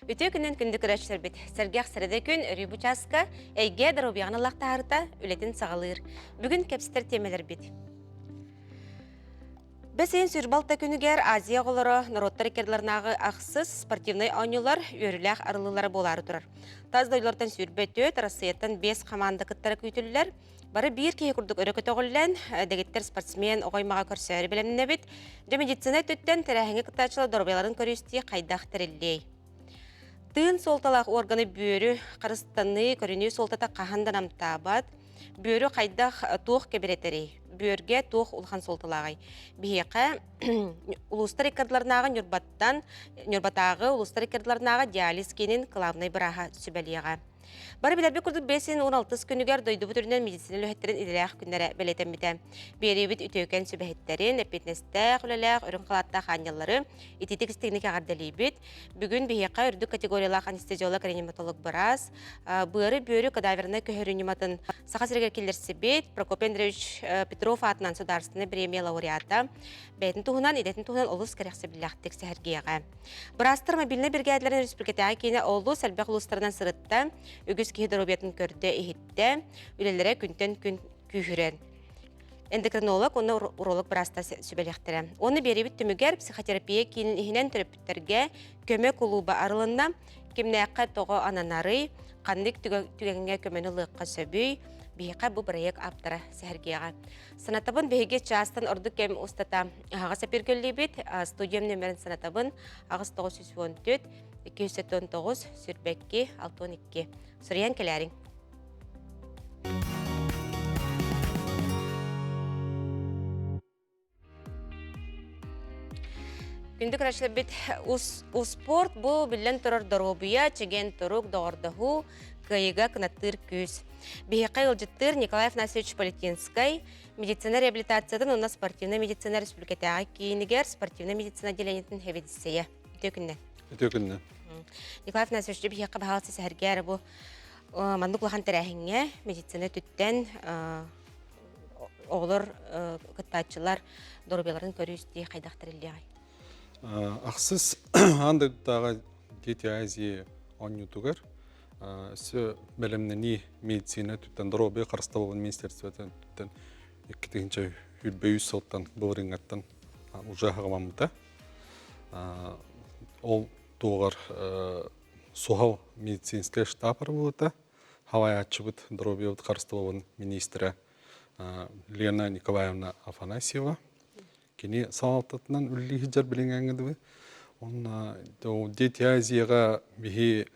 Үтүө күнүн күндү көрөөччүлэрбит. Сэргэх сэрэдэ күн өрүү бу чааска эйгэ доруобуйаҕын ыллах таһаарыта үлэтин саҕалыыр. Бүгүн кэпсэтэр тиэмэлэрбит. Бэс ыйын 26 күнүгэр Азия оҕолоро норуоттар иккардыларынааҕы ахсыс спортивнай оонньуулар үөрүүлээх арыллыылара буолаары турар. Тас дойдулартан 24, Россияттан 5 хамаанда кыттара күүтүллэр. Бары биир киһи курдук өрө көтөҕүллэн, дэгиттэр спортсмен оҕо аймаҕа көрсөөрү бэлэмнэнэбит. Дьэ медицина өттүттэн тэрээһиҥҥэ кыттааччылар доруобуйаларын көрүстүү хайдах тэриллиэй? Тыын суолталаах органы бүөрү харыстаныы, көрүнүү суолтата хаһан да намтаабат. Бүөрү хайдах туох кэбирэтэрий? Бүөргэ туох улахан суолталааҕый? Биһиэхэ улуустар иккардыларынааҕы Ньурбаттан Ньурбатааҕы улуустар иккардыларынааҕы диализ киинин кылаабынай бырааһа сүбэлиэҕэ. Бары билэрбит курдук 516 күнүгэр дойдубут үрдүнэн медицина үлэһиттэрин идэлээх күннэрэ бэлиэтэммитэ. Биэриибит үтүөкэн сүбэһиттэрин, эппиэтинэстээх үлэлээх, үрүҥ халааттаах аанньаллары итиитик истиҥник эҕэрдэлиибит. Бүгүн биһиэхэ үрдүк категориялаах анестезиолог-реаниматолог быраас, быары-бүөрү кадавернай көһөрүү ньыматын Саха сиригэр киллэрсибит Прокопий Андреевич Петров аатынан судаарыстыбаннай бириэмийэ лауреата бэйэтин туһунан, идэтин туһунан олус кэрэхсэбиллээхтик сэһэргиэҕэ. Быраастар мобильнай биригээдэлэрин республикатааҕы киинэ олус элбэх улуустарынан сырытта, үгүс киһи доруобуйатын көрдө-иһиттэ, үлэлэрэ күнтэн күн күүһүрэн. Эндокринолог уонна уролог быраастар сүбэлиэхтэрэ. Уонна биэриибит түмүгэр психотерапия киинин иһинэн төрөппүттэргэ көмө кулууба арылынна. Кимнээххэ тоҕо ананарый, ханнык түгэҥҥэ көмөнү ылыахха сөбүй, биһиэхэ бу бырайыак ааптара сэһэргиэҕэ. Санатабын биһиги чаастан ордук кэм устата аһаҕас эпиргэллиибит. Студиям нөмерин санатабын 8914 279 22 62. Суруйан кэлээриҥ. Күндү көрөөччүлэрбит, успуорт бу биллэн турар доруобуйа, чэгиэн турук, доҕордоһуу, кыайыыга кынаттыыр күүс. Биһиэхэ ыалдьыттыыр Николай Афанасьевич Политинскай медицина реабилитациятын уонна спортивнай медицина республикатааҕы киинигэр спортивнай медицина отделениетын сэбиэдиссэйэ. Үтүө күннэ. Үтүө күннэ. Николай Афанасьевич, биһиэхэ баһаалыста сэһэргээр бу маннык улахан тэрээһиҥҥэ медицина өттүттэн оҕолор кыттааччылар доруобуйаларын көрүү-истии хайдах тэриллиэҕэй? Ахсыс аан дойдутааҕы Дети Азии оонньуутугар Өссө бэлэмнэнии медицина өттүттэн доруобуйа харыстабылын министерствотын өттүттэн 2023 сылтан былырыыҥҥаттан уже аҕаламмыта. Ол туоҕар суһал медицинскэй штаб арыллыбыта. Халайааччыбыт доруобуйабыт харыстабылын министрэ Лена Николаевна Афанасьева. Кини салалтатынан үлэлии сылдьар билиҥҥээҥҥэ дылы. Уонна Дети Азияҕа биһи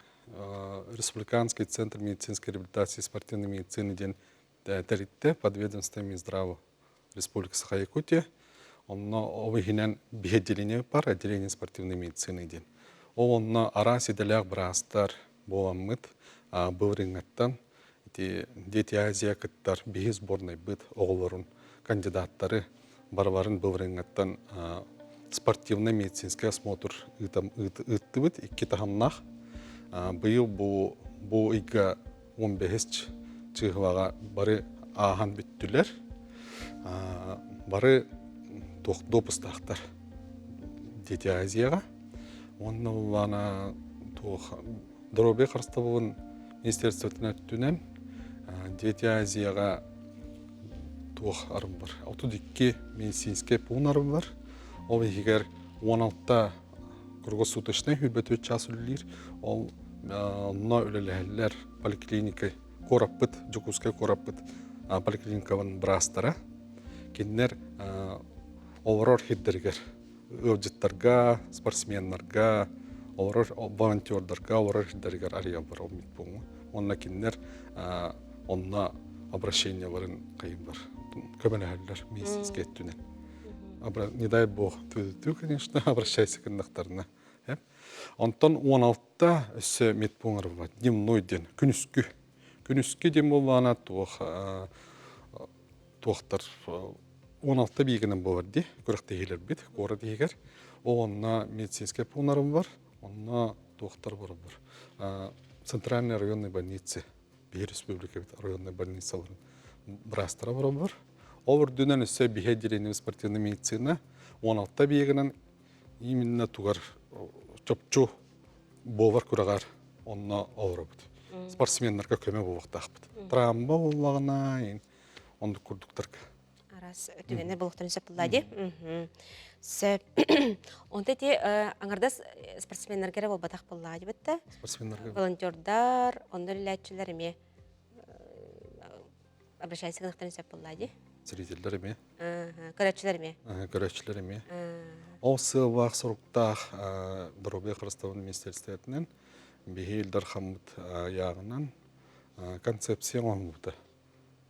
Республиканский центр медицинской реабилитации и спортивной медицины диэн тэрилтэ подведомство Минздрава Республики Саха-Якутия. Онно ол иһинэн биһи отделение бар, отделение спортивной медицины диэн. Ол онно араас идэлээх быраастар буоламмыт былырыыҥҥаттан ити Дети Азия кыттар биһи сборнайбыт оҕолорун кандидаттары барыларын былырыыҥҥаттан спортивный медицинский осмотр ыыттыбыт икки таһымнаах. Быйыл бу бу ыйга 15 чыыһылаҕа бары ааһан бүттүлэр. Бары туох допустаахтар Дети Азияҕа. Уонна улаана туох доруобуйа харыстабылын министерствотын өттүнэн Дети Азияҕа туох арыллар 32 медицинскэй пуун арыллар. Ол иһигэр 16 круглосуточнай 24 час үлэлиир. Ол онно үлэлэһэллэр поликлиника куораппыт, Дьокуускай куораппыт поликлиникаларын быраастара. Кинилэр олорор сирдэригэр ыалдьыттарга, спортсменнарга, олорор волонтердарга олорор сирдэригэр арыйаллар ол медпууҥҥа. Уонна кинилэр онно обращениеларын хайыыллар, көмөлөһөллөр медицинскэй өттүнэн. Не дай бог, ты, конечно, обращайся гыннахтарына. Онтон 16 өссө медпуун арыллар. Дневной диэн, күнүскү. Күнүскү диэн буоллаҕына туох туохтар 16 биигинэн буолар дии күрэхтэһиилэрбит куорат иһигэр. Ол онно медицинскэй пууннарым бар, онно туохтар бар. Центральная районная больница, биһи республикабыт районная больницаларын быраастара бар. Ол үрдүнэн өссө биһи отделение спортивной медицина 16 биигинэн именно тугар чопчу. буолар күрэҕэр онно олоробут. Спортсменнарга көмө буолуохтаахпыт. Травма буоллаҕына, оннук курдуктарга. Арас түгэннэр буолуохтарын сөп буолла дии. Сөп. Онто ити аҥардас спортсменнарга эрэ буолбатах буоллаҕа дии бытта. Спортсменнарга. Волонтердар, онно үлэлээччилэр эмиэ обращайся гынахтарын сөп буолла дии. Зрителлэр эмиэ. Көрөөччүлэр эмиэ. Көрөөччүлэр эмиэ. Ол сыаллаах соруктаах доруобуйа харыстабылын министерствотынан биһи Ил Дархаммыт ыйааҕынан концепция оҥоһуллубута.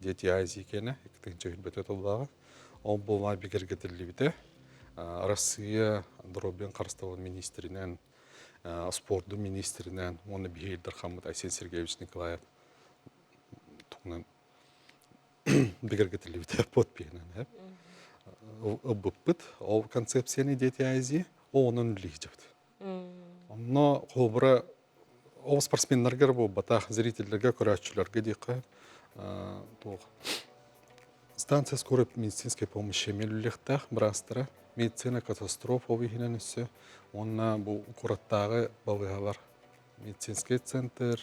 Дети Азии киэнэ 2000 тыллааҕы. Ол буолла бигэргэтиллибитэ. Россия доруобуйан харыстабылын министринэн, спордун министринэн уонна биһи Ил Дархаммыт Айсен Сергеевич Николаев туһунан бигэргэтиллибитэ подпиһынан ылбыппыт. Ол концепцияны Дети Азии онон үлэлиэхчэбит. Онно холобура ол спортсменнарга буолбатах, зрителлэргэ, көрөөччүлэргэ диэххэ туох станция скорой медицинской помощи мэлүллэхтээх быраастара медицина катастрофа ол иһинэн өссө уонна бу куораттааҕы балыыһалар медицинский центр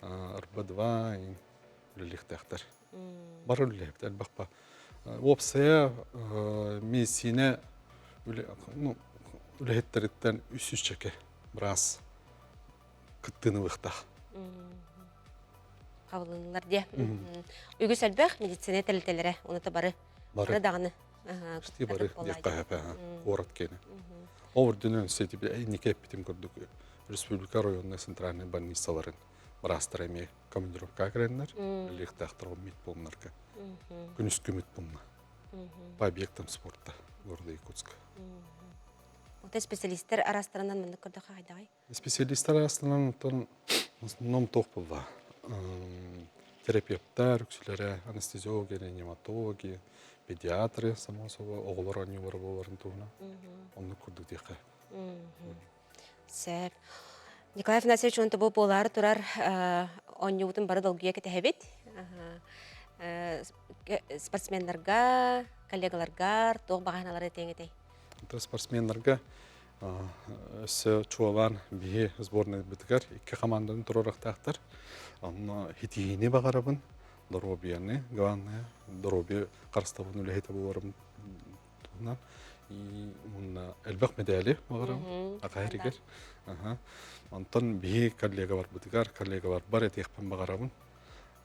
РБ-2 үлэлиэхтээхтэр. Бары үлэлээбит элбэх ба. Уопсайа медицина үлэһиттэриттэн үс чэкэ быраас кыттыыны ылыахтаах. Хабылыннылар диye. Үгүс элбэх медицина тэрилтэлэрэ оны бары бары даҕаны Почти бары диэххэ куорат киэнэ. Ол үрдүнэн инники эппитим курдук республика районной центральной больницаларын быраастара эмиэ командировка кэлэннэр үлэлиэхтээхтэр ол медпуннарга күнүскү медпунна по объектам спорта города Якутска. Ота специалисттер арастарынан маннык көрдөхө хайдаҕай? Специалисттер арастарынан оттон основном туох буолла? Терапевттар үксүлэрэ анестезиологи, реаниматологи, педиатры, само собой, оҕолор оонньуулара буоларын туһунан оннук курдук диэххэ. Сөп. Николай Афанасьевич уонна бу буолаары турар оонньуубутун бары долгуйа кэтэһэбит. Спортсменнарга, коллегаларгар туох баҕаһыналары этиэҥ этэй? Спортсменнарга өссө чуолаан биһи сборнайбытыгар икки команданы туруорахтаахтар. Онно хитиини баҕарабын, доруобуйаны, главное, доруобуйа харыстабын үлэһитэ буоларым туһунан уонна элбэх мэдээли баҕарабын аҕа Онтон биһи коллегаларбытыгар, коллегаларбар этиэхпин баҕарабын.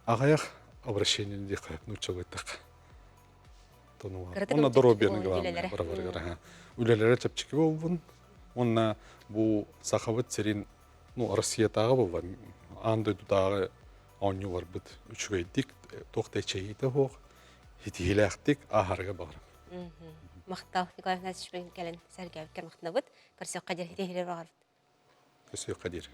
Аҕыйах обращение диэххэ нууччалыйтах. Онно доруобуйаны главное барыларыгар үлэлэрэ чэпчэки буолбун. Уонна бу Сахабыт сирин ну Россиятааҕы буолла аан дойдутааҕы оонньууларбыт үчүгэйдик туох да эчэйиитэ суох ситиһиилээхтик ааһарга баҕарабын. Махтал, Николай Афанасьевич кэлэн сэргээбиккэ махтанабыт. Көрсүөххэ диэри ситиһиилэр баҕарабыт. Көрсүөххэ диэри.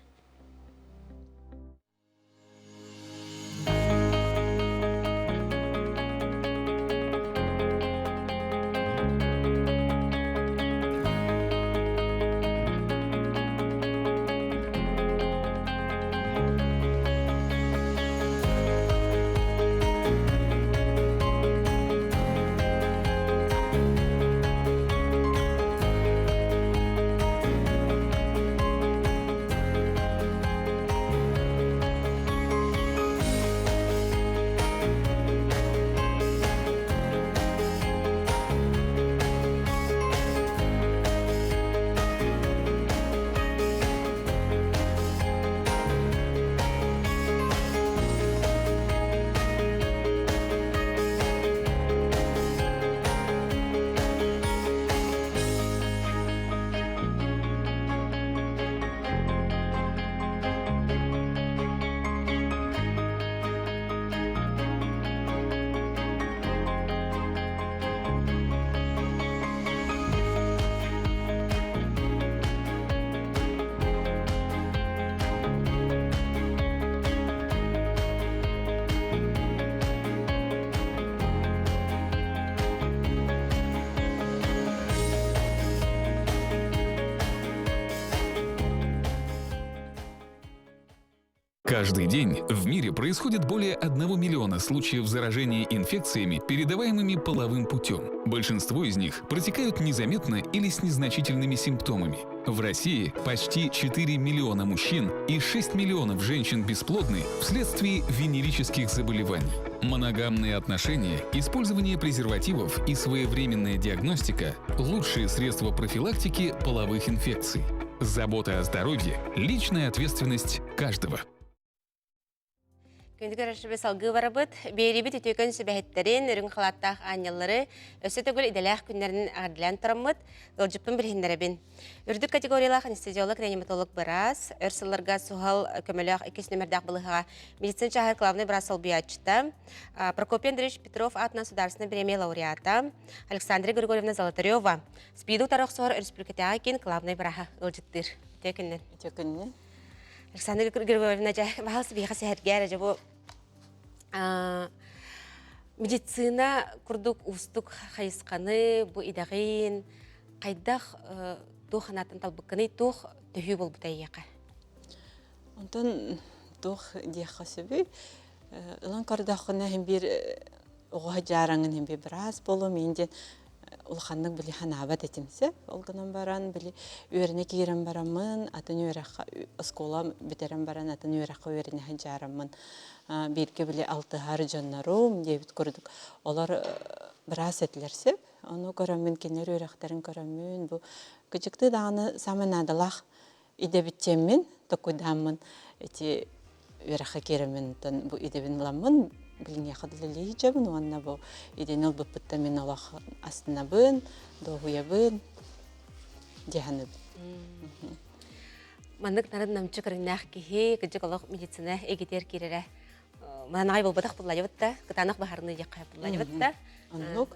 Каждый день в мире происходит более 1 миллиона случаев заражения инфекциями, передаваемыми половым путем. Большинство из них протекают незаметно или с незначительными симптомами. В России почти 4 миллиона мужчин и 6 миллионов женщин бесплодны вследствие венерических заболеваний. Моногамные отношения, использование презервативов и своевременная диагностика – лучшие средства профилактики половых инфекций. Забота о здоровье – личная ответственность каждого. Күндү көрөөччүбүт салгыы барабыт. Биэрибит үтүөкэн сүбэһиттэрин, үрүҥ халааттаах аанньаллары өссө төгүл идэлээх күннэрин эҕэрдэлээн тураммыт, ыалдьыппын билиһиннэрэбин. Үрдүк категориялаах анестезиолог-реаниматолог быраас, өр сылларга суһал көмөлөөх иккис нүмердээх балыыһаҕа медицина чааһыгар главный быраас солбуйааччыта, Прокопий Андреевич Петров аатынан судаарыстыбаннай бириэмийэ лауреата Александра Григорьевна Золотарева, СПИДу утары охсуһар өрөспүүбүлүкэтээҕи киин главный бырааһа ыалдьыттыыр. Үтүө күнүнэн. Үтүө күнүнэн. Александра Григорьевна, дьэ, баһаалыста биһиэхэ сэһэргээр, дьэ бу медицина курдук уустук хайысханы, бу идэҕин хайдах туох санааттан талбыккыный, туох төһүү буолбута эйиэхэ? Онтон туох диэххэ сөбүй? Ылан көрдөххүнэ иһин биир оҕо дьаараҥын иһин биир быраас буолуом иин диэн улаханнык били санаабат этим сөп. Ол гынан баран били үөрэнэ киирэн бараммын атын үөрэххэ оскуола бүтэрэн баран атын үөрэххэ үөрэнэ сылдьаараммын бииргэ били алтыһар дьоннорум диэбит курдук олор быраас этилэр сөп. Ону көрөммүн кинилэр үөрэхтэрин көрөммүн бу кыдьыктыы даҕаны саамай наадалаах идэбитчэммин токуйдааммын ити үөрэххэ киирэммин бу идэбин ыламмын билиниэхэ үлэлии сылдьабын уонна бу идэни ылбыппыттан мин олох астынабын, дуоһуйабын дии саныыбын. Маннык нарын намчы көрүҥнээх киһи кырдьык олох медицина эйгэтигэр киирэрэ манаҕай буолбатах буллайбыт да, кытаанах баһарыны диэххэ буллайбыт да. Оннук.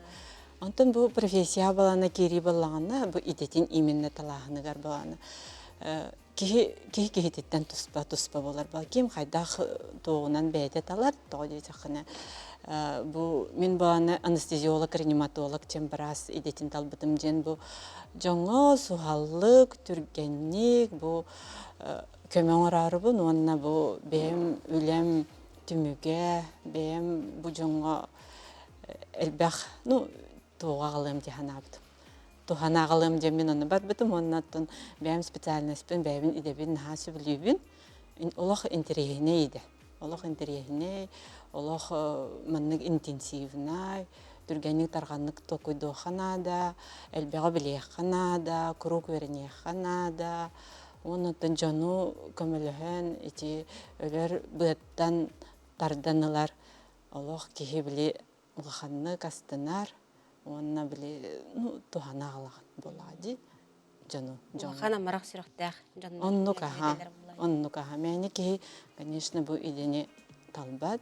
Онтон бу профессия балана киирии буоллаҕына, бу идэтин именно талааһыныгар балана киһи киһи киһититтэн туспа туспа буолар. Ким хайдах туоҕунан бэйэтэ талар, тоҕо диэтэххинэ бу мин баланы анестезиолог, реаниматолог диэн быраас идэтин талбытым диэн бу дьоҥҥо суһаллык, түргэнник бу көмө оҥороорубун уонна бу бэйэм үлэм түмүгэ, бэйэм бу дьоҥҥо элбэх ну туоҕа аҕалыам дии санаабытым. Туһана аҕалыам диэн мин онно барбытым уонна оттон бэйэм специальностьпын, бэйэбин идэбин наһаа сөбүлүүбүн. Олох интэриэһинэй идэ. Олох интэриэһинэй, олох маннык интенсивнай, түргэнник тарҕаннык толкуйдуохха наада, элбэҕи билиэххэ наада, куруук үөрэниэххэ наада. Уонна оттон дьону көмөлөһөн ити өлөр быаттан тардан ылар олох киһи били улаханнык астынар уонна били ну туһана аҕалаҕын буоллаҕа дии дьону Улахан амарах сүрэхтээх дьоннор оннук аха оннук аха мээнэ киһи конечно бу идэни талбат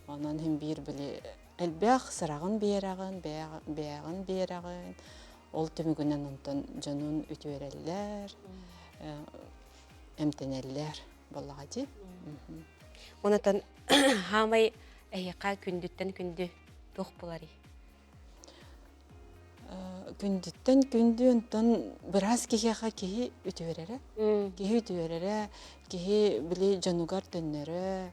онон иһин биир били элбэх сыраҕын биэрэҕин бэйэҕин биэрэҕин ол түмүгүнэн онтон дьонун үтүөрэллэр эмтэнэллэр буоллаҕа дии Онотон хаамай эһиэхэ күндүттэн күндү туох буларый? Күндүттэн күндү онтон быраас киһиэхэ киһи үтүөрэрэ. Киһи үтүөрэрэ, киһи били дьонугар төннөрө,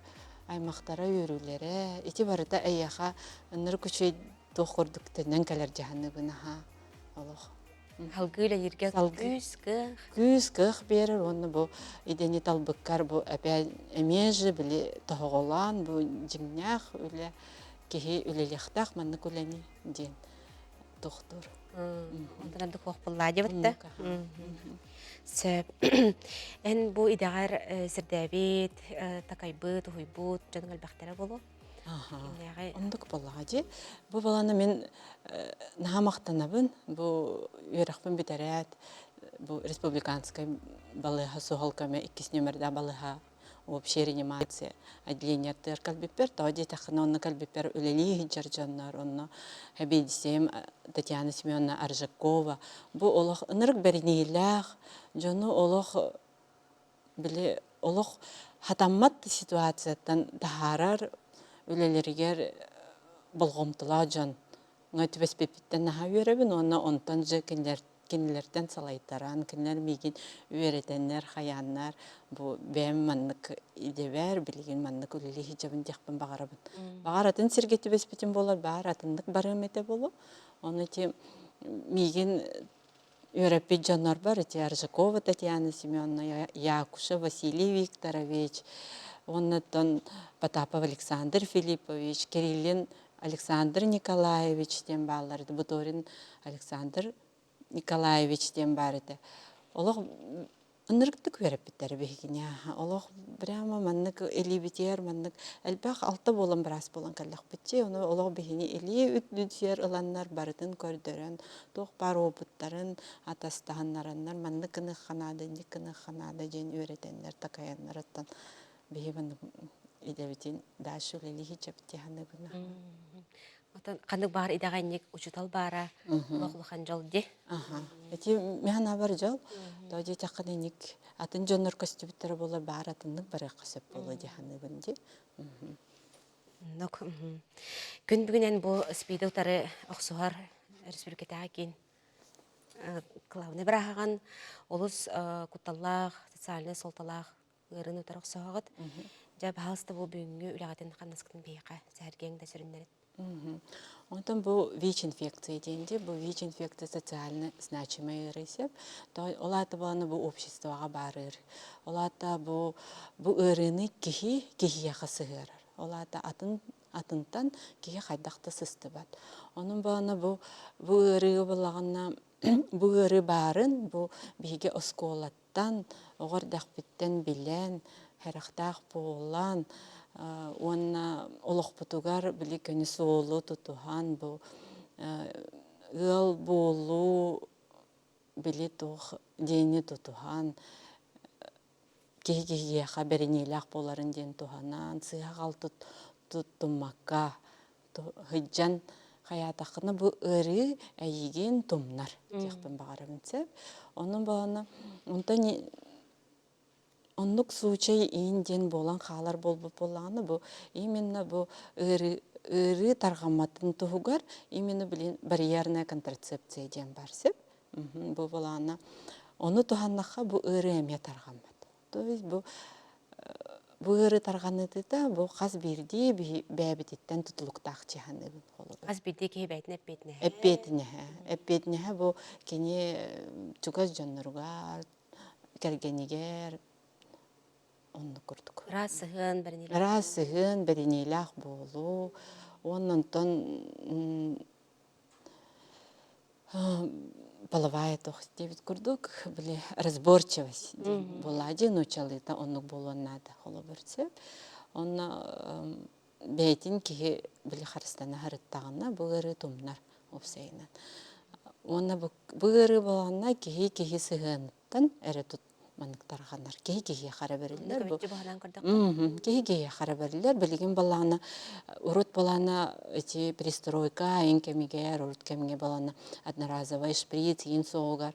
аймахтара үөрүүлэрэ. Ити барыта эйиэхэ ынырык үчүгэй туох курдук төннөн кэлэр дьаһаныбын аһаа олох. Салгыы үлэлииргэ күүс, кыах. Күүс, кыах биэрэр уонна бу идэни талбыккар бу опять эмиэ же били тоһоҕолоон бу дьиҥнээх үлэ киһи үлэлиэхтээх маннык үлэни диэн тохтуур. Онтон ордук суох буоллаа диэбит да. Сөп. Эн бу идэҕэр сирдээбит, такайбыт, уһуйбут дьонуҥ элбэхтэрэ буолуо? Оннук буоллаҕа дии. Бу баланы мин наһаа махтанабын. Бу үөрэхпин бүтэрээт, бу республиканскай балыыһа суһал көмө иккис нүөмэрдээх балыыһа общая реанимация отделениетыгар кэлбиппэр, тоҕо диэтэххинэ онно кэлбиппэр үлэлии сылдьар дьоннор, онно сэбиэдиссэйим Татьяна Семеновна Аржакова бу олох ынырык бэриниилээх дьону олох били олох хатаммат ситуацияттан таһаарар үлэлэригэр болҕомтолоох дьон түбэспиппиттэн наһаа үөрэбин уонна онтон дьэ кинилэр Кинилэртэн салайтаран, кинилэр миигин үөрэтэннэр, хайааннар бу бэйэм маннык идэбэр билигин маннык үлэлии сылдьабын диэхпин баҕарабын. Баҕар атын сиргэ түбэспитим буоллар, баар атыннык барыам этэ буолуо. Ону ити миигин үөрэппит дьоннорбор ити Аржакова Татьяна Семеновна, Якушев Василий Викторович, уоннаттан Потапов Александр Филиппович, Кириллин Александр Николаевич диэн бааллар Буторин Александр Николаевич диэн баар этэ. Олох ынырыктык үөрэппиттэрэ биһигини. Олох прямо маннык илиибитигэр маннык элбэх алта буолан быраас буолан кэллэхпитчи, ону олох биһини илии үтүсүөр ыланнар барытын көрдөрөн, туох баар опыттарын атастаһыннараннар маннык гыныахха наада, инник гыныахха наада диэн үөрэтэннэр, такайаннар оттон биһи маннык идэбитин дальше үлэлии сылдьабыт дии саныыбын. Отон ханнык баар идэҕэнньик учуутал баара олох улахан дьол дии. Аха. Ити миһан абар дьол. То диэтэххинэ инник атын дьоннор көстүбүттэрэ буолар баар атыннык барыахха сөп буолуо дии саныыбын дии. Нок. Күн бүгүнэн бу СПИД утары охсуһар республикатааҕы киин главный бырааһаҕан олус кутталлаах, социальнай суолталаах ыарыыны утары охсоһоҕут. Дьэ, баһаалыста бу бүгүҥҥү үлэҕитин хамнаскытын биһиэхэ сэһэргиэҥ да сүрүннэрин. Онтон бу ВИЧ-инфекция диэн дии, бу ВИЧ-инфекция социально значимай ыарыы сөп. Ол аата буолана бу обществоҕа баар ыарыы. Ол аата бу бу ыарыыны киһи киһиэхэ сыһыарар. Ол аата атын атынтан киһи хайдах да сыстыбат. Онон буолана бу бу ыарыыга буллаҕына бу ыарыы баарын бу биһиги оскуолаттан оҕо эрдэхпиттэн билэн, сэрэхтээх буолан уонна олохпутугар били көнө суолу тутуһан бу ыал буолуу били туох диэни тутуһан киһи киһиэхэ бэриниилээх буоларын диэн туһанан сыыһа-халты туттуммакка сылдьан хайаатаххына бу ыарыы эйигин тумнар диэхпин баҕарабын сөп. Онон буолана онтон оннук случай иин диэн буолан хаалар буолбут буоллаҕына бу именно бу ыарыы ыарыы тарҕамматын туһугар именно блин барьерная контрацепция диэн бар сөп. Бу буолаана ону туһаннахха бу ыарыы эмиэ тарҕаммат. То есть бу бу ыарыы тарҕаныытыта бу хас биирдии бэйэбититтэн тутулуктаах чыһаныыбын холобур. Хас биирдии киһи бэйэтин эппиэтинэһэ. Эппиэтинэһэ. Эппиэтинэһэ бу кини чугас дьонноругар, кэргэнигэр оннук курдук. Ыраас сыһыан, бэриниилээх. Ыраас сыһыан, бэриниилээх буолуу. Уонна онтон половая туох диэбит курдук били разборчивость диэн буолаа дии нууччалыыта оннук буолуон наада холобур сөп онно бэйэтин киһи били харыстана сырыттаҕына бу ыарыы тумнар уопсайынан уонна бу ыарыы буоллаҕына киһи киһи сыһыаныттан эрэ тут маннык тарҕанар киһи киһиэхэ эрэ бэриллэр бу киһи киһиэхэ эрэ бэриллэр билигин балаана урут балаана ити перестройка айын кэмигэр урут кэмҥэ балаана одноразовый шприц иин суоҕугар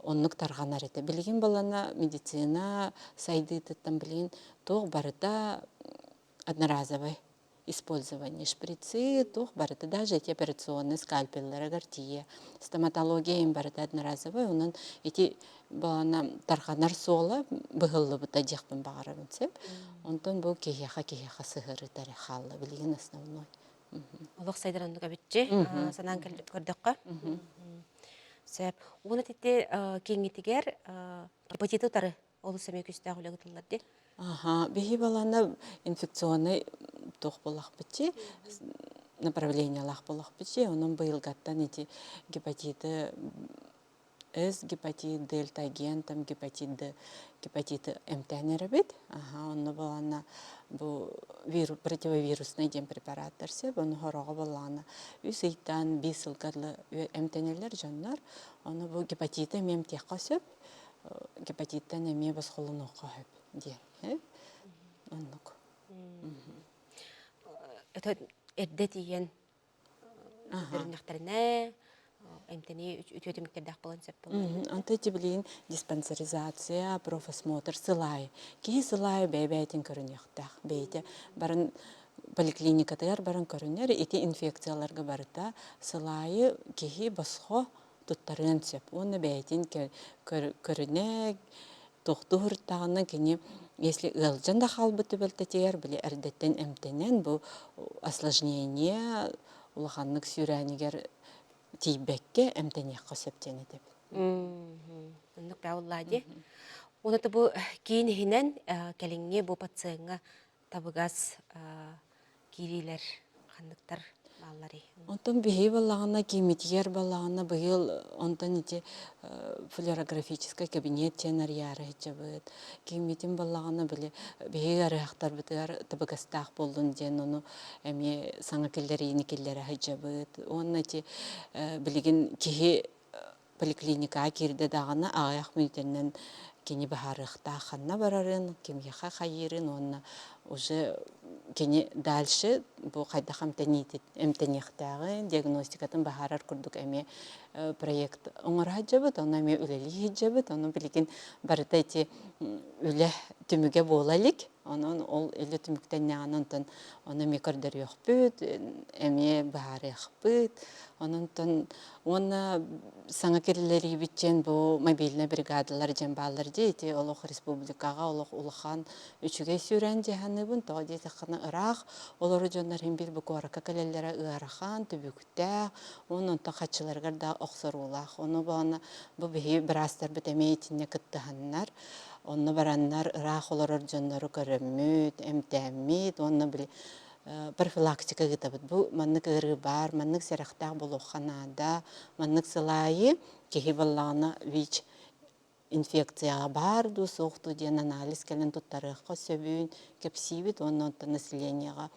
оннук тарҕанар этэ билигин балаана медицина сайдыытыттан билигин туох барыта одноразовый использование шприцы, туох барыта даже эти операционный скальпелларыгар тиийэ стоматология им барыта одноразовый онон ити балана тарҕанар суола быһыллыбыта диэхпин баҕарабын сөп онтон бу киһиэхэ киһиэхэ сыһыарыта эрэ хаалла билигин основной Олох сайдар оннук эбитчи санаан көрдөххө сөп уонна ити киҥҥитигэр гепатиты утары олус эмиэ күүстээх үлэ ыытыллар дии. Аха, биһи балана инфекционный туох буоллахпытчи, направлениялаах буоллахпытчи, онон быйылгаттан ити гепатиты С гепатит, дельта агент, там гепатит Д, гепатиты эмтээн эрэбит. Аха, онно балана бу вирус, противовирусный диэн препараттар сөп, ону хороҕо балаана үс ыйтан биир сылга эмтэнэллэр дьоннор. Ону бу гепатиты эмиэ эмтиэххэ сөп. Гепатиттан эмиэ босхолонуохха сөп диэн. Оннук. Эрдэ тиийэн көрүннэхтэринэ эмтэнии үтүө түмүктэрдээх буолан сөп буолар. Онто ити билигин диспансеризация, профосмотр сылаайы. Киһи сылаайы бэйэ-бэйэтин көрүнүөхтээх. Бэйэтэ баран поликлиникатыгар баран көрүнэр, ити инфекцияларга барыта сылаайы киһи босхо. туттарыан сөп. Уонна бэйэтин көрүнэ, тохтуу сырыттаҕына кини если ыалдьан да хаалбыт түбэлтэтигэр били эрдэттэн эмтэнэн бу осложнение улаханнык сүүрээнигэр тиийбэккэ эмтэниэххэ сөп диэн этэбин. Оннук бааллаа дии. Уонна бу киин иһинэн кэлиҥҥи бу пациеҥҥа табыгас киириилэр ханныктар баалларый? Онтон биһиги балаҕана кииммитигэр балаҕана быйыл онтон ити флюорографическай кабинет диэн арыйаары сылдьабыт. Кииммитин балаҕана били биһиги ыарыһахтарбытыгар табыгастаах буоллун диэн ону эмиэ саҥа киллэриини киллэрэ сылдьабыт. Уонна ити билигин киһи поликлиникаҕа киирдэ даҕаны аҕыйах мүнүүтэнэн кини быһаарыахтаах ханна барарын, кимиэхэ хайыырын уонна уже кини дальше бу хайдах эмтэниэхтээҕин, диагностикатын быһаарар курдук эмиэ проект оҥоро сылдьабыт, ону эмиэ үлэлии сылдьабыт, ону билигин барыта ити үлэ түмүгэ буола илик. Онон ол үлэ түмүктэннэҕинэ онтон ону эмиэ көрдөрүөхпүт, эмиэ быһаарыахпыт. Онон уонна саҥа киллэриибит диэн бу мобильнай бригадалар диэн бааллар дии. Ити олох республикаҕа олох улахан үчүгэй сүүрээн дии саныыбын. Тоҕо диэтэххинэ ыраах олору дьоннор иһин биир бу куоракка кэлэллэрэ ыарахан, түбүктээх, уонна онтон хаччыларыгар да охсоруулаах. Ону бу биһиги быраастарбыт эмиэ итиннэ кыттыһаннар Онно бараннар ыраах олорор дьоннору көрөммүт, эмтээммит уонна били профилактика ыытабыт. Бу маннык ыарыы баар, маннык сэрэхтээх буолуохха наада, маннык сыл аайы киһи буоллаҕына ВИЧ инфекцияҕа баар дуу, суох дуу диэн анализ кэлэн туттарыахха сөбүн кэпсиибит уонна онтон населениеҕа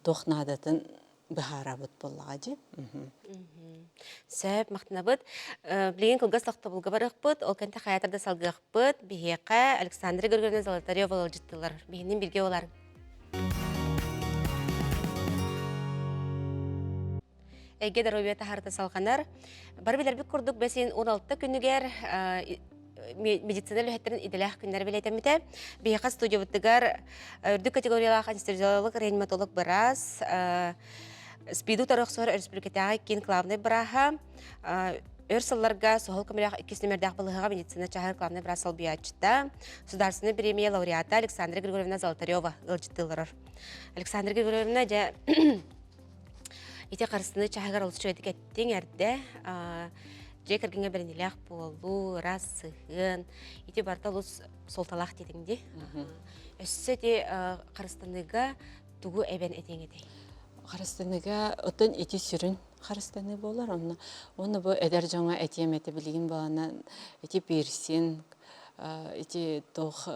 туох наадатын быһаарабыт буоллаҕа дии. Сөп, махтанабыт. Билигин кылгас тохтобулга барыахпыт, ол кэнтэ хайаатар да салгыахпыт. Биһиэхэ Александра Григорьевна Золотарева ыалдьыттылар. Биһинин билгэ олар. Эйгэ доруобуйа таһаарыта салҕанар. Бары билэрбит курдук бэсин 16 күнүгэр медицина үлэһиттэрин идэлээх күннэрэ бэлиэтэммитэ. Биһиэхэ студиябытыгар үрдүк категориялаах анестезиолог, реаниматолог быраас, СПИДу утары охсуһар өрөспүүбүлүкэтээҕи киин главнай бырааһа, өр сылларга суһал көмөлөөх иккис нүмердээх балыыһаҕа медицина чааһын главнай быраас солбуйааччыта, Государственнай бириэмийэ лауреата Александра Григорьевна Золотарева ыалдьыттыы олорор. Александра Григорьевна, дьэ, Ити харыстыны чаһыгар олус үчүгэйдик эттиҥ эрдэ. Дьиэ кэргэҥҥэ бэриниилээх буолуу, ыраас сыһыан, ити барыта олус суолталаах диэтиҥ дии. Өссө ити харыстаныыга тугу эбэн этиэҥ этэй? Харыстаныыга оттон ити сүрүн харыстаныы буолар. Онно уонна бу эдэр дьоҥҥо этиэм этэ билигин буолана ити пирсинг, ити туох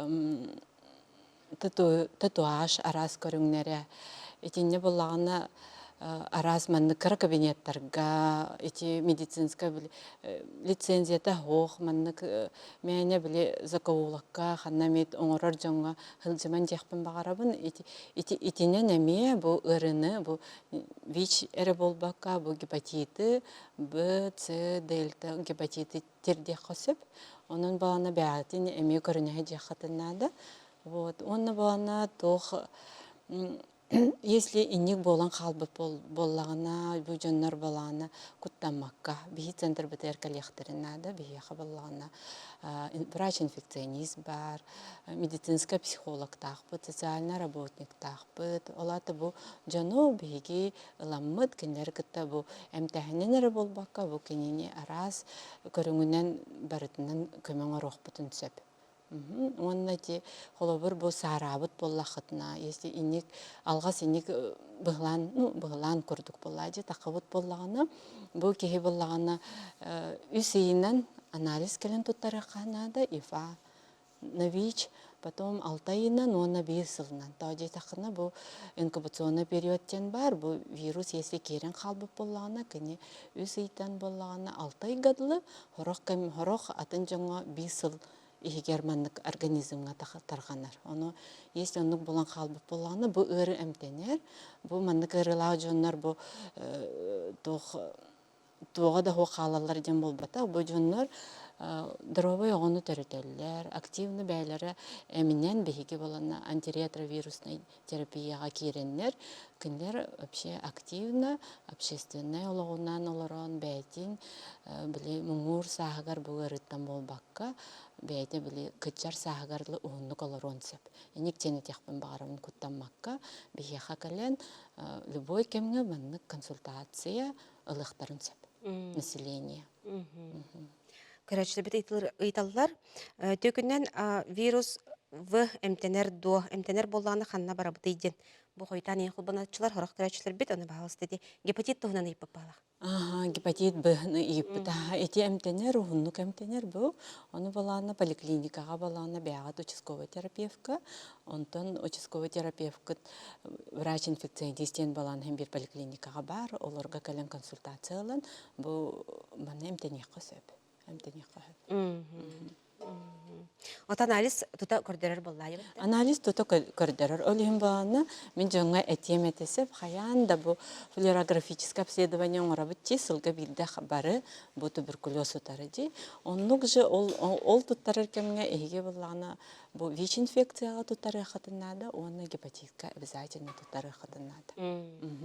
татуаж араас көрүҥнэрэ. Итиннэ буоллаҕына араас маннык кыра кабинеттарга ити медицинскэй лицензията суох маннык мээнэ били закоулокка ханна эмит оҥорор дьоҥҥо сылдьыман диэхпин баҕарабын. Ити итинэн эмиэ бу ыарыыны бу ВИЧ эрэ буолбакка бу гепатиты Б, С, дельта гепатиты тирдиэххэ сөп. Онон балана бэйэтин эмиэ көрүнэһэ диэххитин наада. Вот. Уонна балана туох если инник буолан хаалбыт буоллаҕына, бу дьоннор балаана куттаммакка, биһи центрбытыгар кэлиэхтэрин наада, биһиэхэ буоллаҕына врач-инфекционист баар, медицинскэй психологтаахпыт, социальнай работниктаахпыт. Ол аата бу дьону биһиги ыламмыт, кинилэри кытта бу эмтээһинин эрэ буолбакка, бу кинини араас көрүҥүнэн барытынан көмө оҥоруохпутун сөп. Уонна ити холобур бу саараабыт буоллаххытына, если инник алҕас инник быһылаан, ну быһылаан курдук буоллаа дии таххыбыт буоллаҕына, бу киһи буоллаҕына үс ыйынан анализ кэлэн туттарыахха наада, ИФА на ВИЧ, потом алта ыйынан уонна биир сылынан. Тоҕо диэтэххинэ, бу инкубационный период диэн баар, бу вирус если киирэн хаалбыт буоллаҕына, кини үс ыйтан буоллаҕына алта ыйга дылы, сорох кэм сорох атын дьоҥҥо биир сыл иһигэр маннык организмҥа тарҕанар. Ону если оннук буолан хаалбыт буоллаҕына, бу ыарыы эмтэнэр. Бу маннык ыарыылаах дьоннор бу туох туоҕа да суох хаалаллар диэн буолбатах. Бу дьоннор Доруобай оҕону төрөтөллөр, активно бэйэлэрэ эминэн биһиги буоланна антиретровируснай терапияҕа киирэннэр, кинилэр вообще активно общественнай олоҕунан олорон бэйэтин били муҥур сааһыгар бу ыарыыттан буолбакка, бэйэтэ били кыччар сааһыгар уһуннук олоруон сөп. Инник диэн этиэхпин баҕарабын куттаммакка, биһиэхэ кэлэн любой кэмҥэ маннык консультация ылыахтарын сөп население. Көрөөччүлэрбит ыйыталлар. Түөкүннэн вирус В эмтэнэр дуо? Эмтэнэр буоллаҕына ханна барабытый диэн бу хойутаан ийэ холбонооччулар сорох көрөөччүлэрбит ону баһаалыста ити гепатит туһунан ыйыппыт баалах. Аха, гепатит Б-ны ыйыппыт. Аха, ити эмтэнэр, уһуннук эмтэнэр бу. Ону балаана поликлиникаҕа балаана бэйэҕит участковай терапевка, онтон участковай терапевкыт врач-инфекционист диэн балаан иһин биир поликлиникаҕа баар, олорго кэлэн консультация ылан, бу манна эмтэниэххэ сөп. Эмтэниэххэ сөп. От анализ тута көрдөрөр буоллаа Анализ тута көрдөрөр. Ол иһин буолана мин дьоҥҥо этиэм этэ сөп хайаан да бу флюорографическое обследование оҥоробут дии сылга биирдэ бары бу туберкулез утары дии. Оннук же ол ол туттарар кэмҥэ эһиги буоллаҕына бу ВИЧ-инфекцияҕа туттарыаххытын наада уонна гепатитка обязательно туттарыаххытын наада.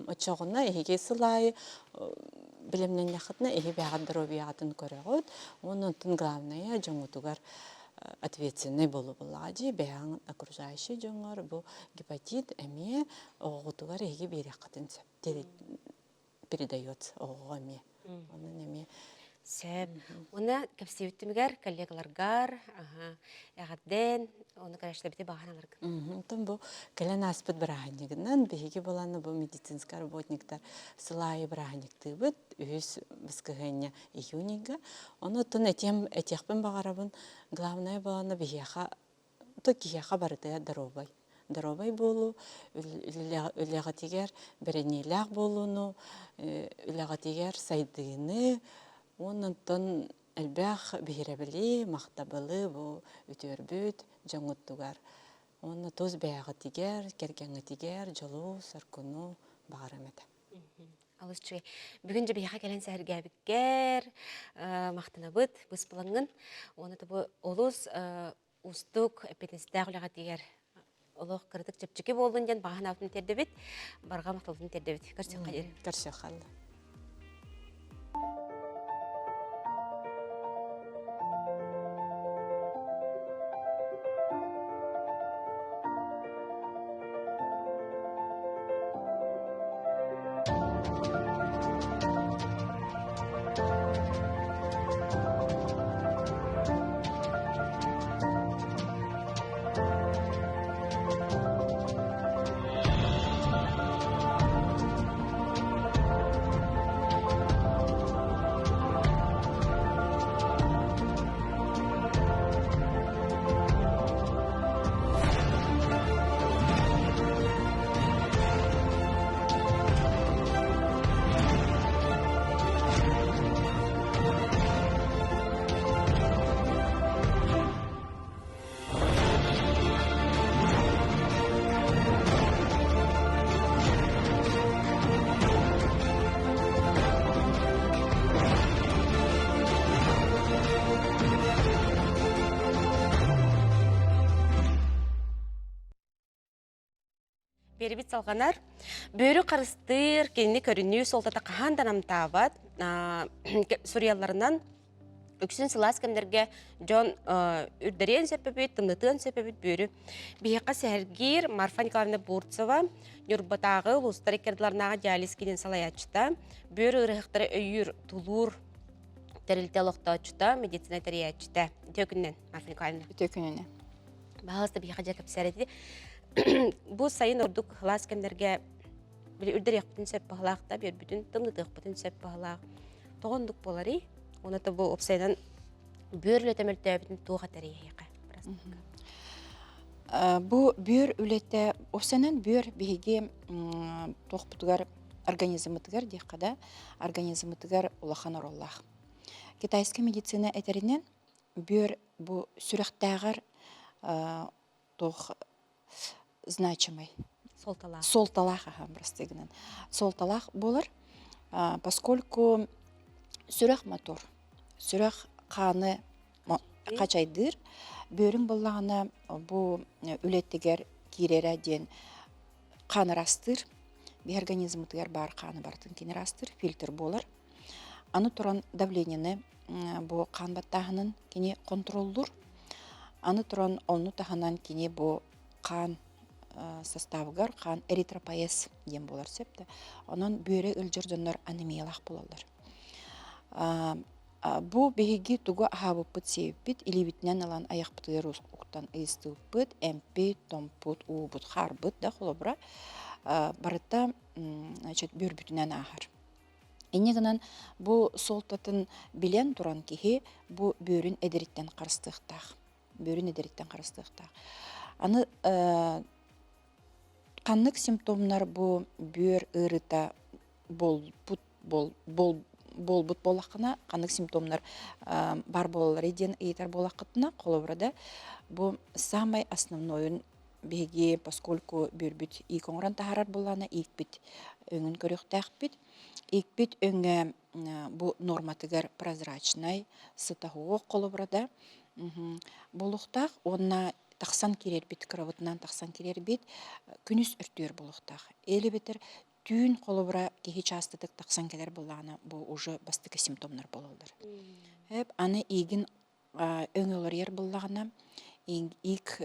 Оччоҕуна эһиги сыл аайы бэлэмнэннэххитинэ эһи бэйэҕит доруобуйаҕытын көрөҕүт уонна онтон главное дьоҥҥутугар ответственный буолуу буоллаҕа дии бэйэҕин окружающий дьоҥҥор бу гепатит эмиэ оҕоҕутугар эһиги биэриэххитин сөп передается оҕоҕо эмиэ онон эмиэ Сөп. Уонна кэпсиэбит түмүгэр коллегаларгар эҕэрдэн, уонна кэрэштэбити баҕаһан аларгын. Онтон бу кэлэн ааспыт бырааһынньыгынан биһиги буланы бу медицинскэй работниктар сыл аайы бырааһынньыктыыбыт үһүс баскыһыанньа июньга. Ону оттон этиэм этиэхпин баҕарабын главное буолана биһиэхэ то киһиэхэ барытыгар доруобай. Доруобай буолуу, үлэҕитигэр бэриниилээх буолууну, үлэҕитигэр сайдыыны уонна онтон элбэх биһирэбили, махтабылы бу үтүөрбүт дьоҥҥутугар уонна тус бэйэҕитигэр, кэргэҥҥитигэр дьолу, соргуну баҕарыам этэ. Алыс үчүгэй. Бүгүн дьэ биһиэхэ кэлэн сэһэргээбиккэр махтанабыт, быспылаҥҥын. Уонна бу олус уустук, эппиэтинэстээх үлэҕитигэр олох кыратык чэпчэки буоллун диэн баҕа санаабытын тиэрдэбит, барҕа махталбытын тиэрдэбит. Көрсүөххэ диэри. Көрсүөххэ. Биэрибит салҕанар. Бөрү харыстыыр, кинини көрүнүү суолтата хаһан да намтаабат. Суруйалларынан үксүн сылаас кэмнэргэ дьон үрдэриэн сөп эбит, тымнытыан сөп эбит бөрү. Биһиэхэ сэһэргиир Марфа Николаевна Бурцева, Ньурбатааҕы улуустар иккардыларынааҕы диализ киинин салайааччыта, бүөр ыарыһахтары өйүүр, тулуур тэрилтэ олохтооччута, медицина тэрийээччитэ. Үтүө күнүнэн, Марфа Николаевна. Үтүө күнүнэн. Баһаалыста биһиэхэ дьэ кэпсээр Бу сайын ордук сылаас кэмнэргэ били үрдэриэхпитин сөп баһылаах да, бүөрбүтүн тымнытыахпытын сөп баһылаах. Тоҕо оннук буоларый? Уонна бу уопсайынан бүөр үлэтэ мөлтөөбүтүн туох этэрий эһиэхэ? Бу бүөр үлэтэ, уопсайынан бүөр биһиги туохпутугар организммытыгар диэххэ да, организммытыгар улахан оруоллаах. Китайскай медицина этэринэн, бүөр бу сүрэхтээҕэр туох значимый суолталаах суолталаах аха простой гынан суолталаах буолар поскольку сүрэх мотор сүрэх хааны Хачайдыыр. Бүөрүҥ буоллаҕына бу үлэтигэр киирэрэ диэн хаан ыраастыыр. Биһи организмытыгар баар хааны барытын кини ыраастыыр, фильтр буолар. Аны туран давлениены бу хаан баттааһынын кини контроллуур. Аны туран ону таһынан кини бу хаан составыгар хаан эритропоэз диэн буолар сөп да. Онон бүөрэ ыалдьар дьоннор анемиялаах буолаллар. Бу биһиги тугу аһаабыппыт-сиэбиппит илиибитинэн ылан айахпытыгар уктан ыйыстыбыппыт, эмпит, томпут, уубут, хаарбыт да холобура барыта значит бүөрбүтүнэн ааһар. Инньэ гынан бу суолтатын билэн туран киһи бу бүөрүн эдэриттэн харыстыахтаах. Бүөрүн эдэриттэн харыстыахтаах. Аны ханнык симптомнар бу бүөр ыарыыта буолбут буолбут буоллаххына, ханнык симптомнар бар буолалларый диэн ыйытар буоллаххытына, холобура да, бу самай основнойун биһиги поскольку бүөрбүт иик оҥорон таһаарар буоллаҕына, иикпит өҥүн көрүөхтээхпит. Иикпит өҥө бу норматыгар прозрачнай, сытаһуох холобура да буолуохтаах уонна тахсан киирэрбит, кырабытынан тахсан киирэрбит күнүс өртүөр буолуохтаах. Эл эбэтэр Түүн холобура киһи чаастатык тахсан кэлэр буоллаҕына, бу уже бастакы симптомнар буолаллар. Эп аны иигин өҥ уларыйар буоллаҕына, иик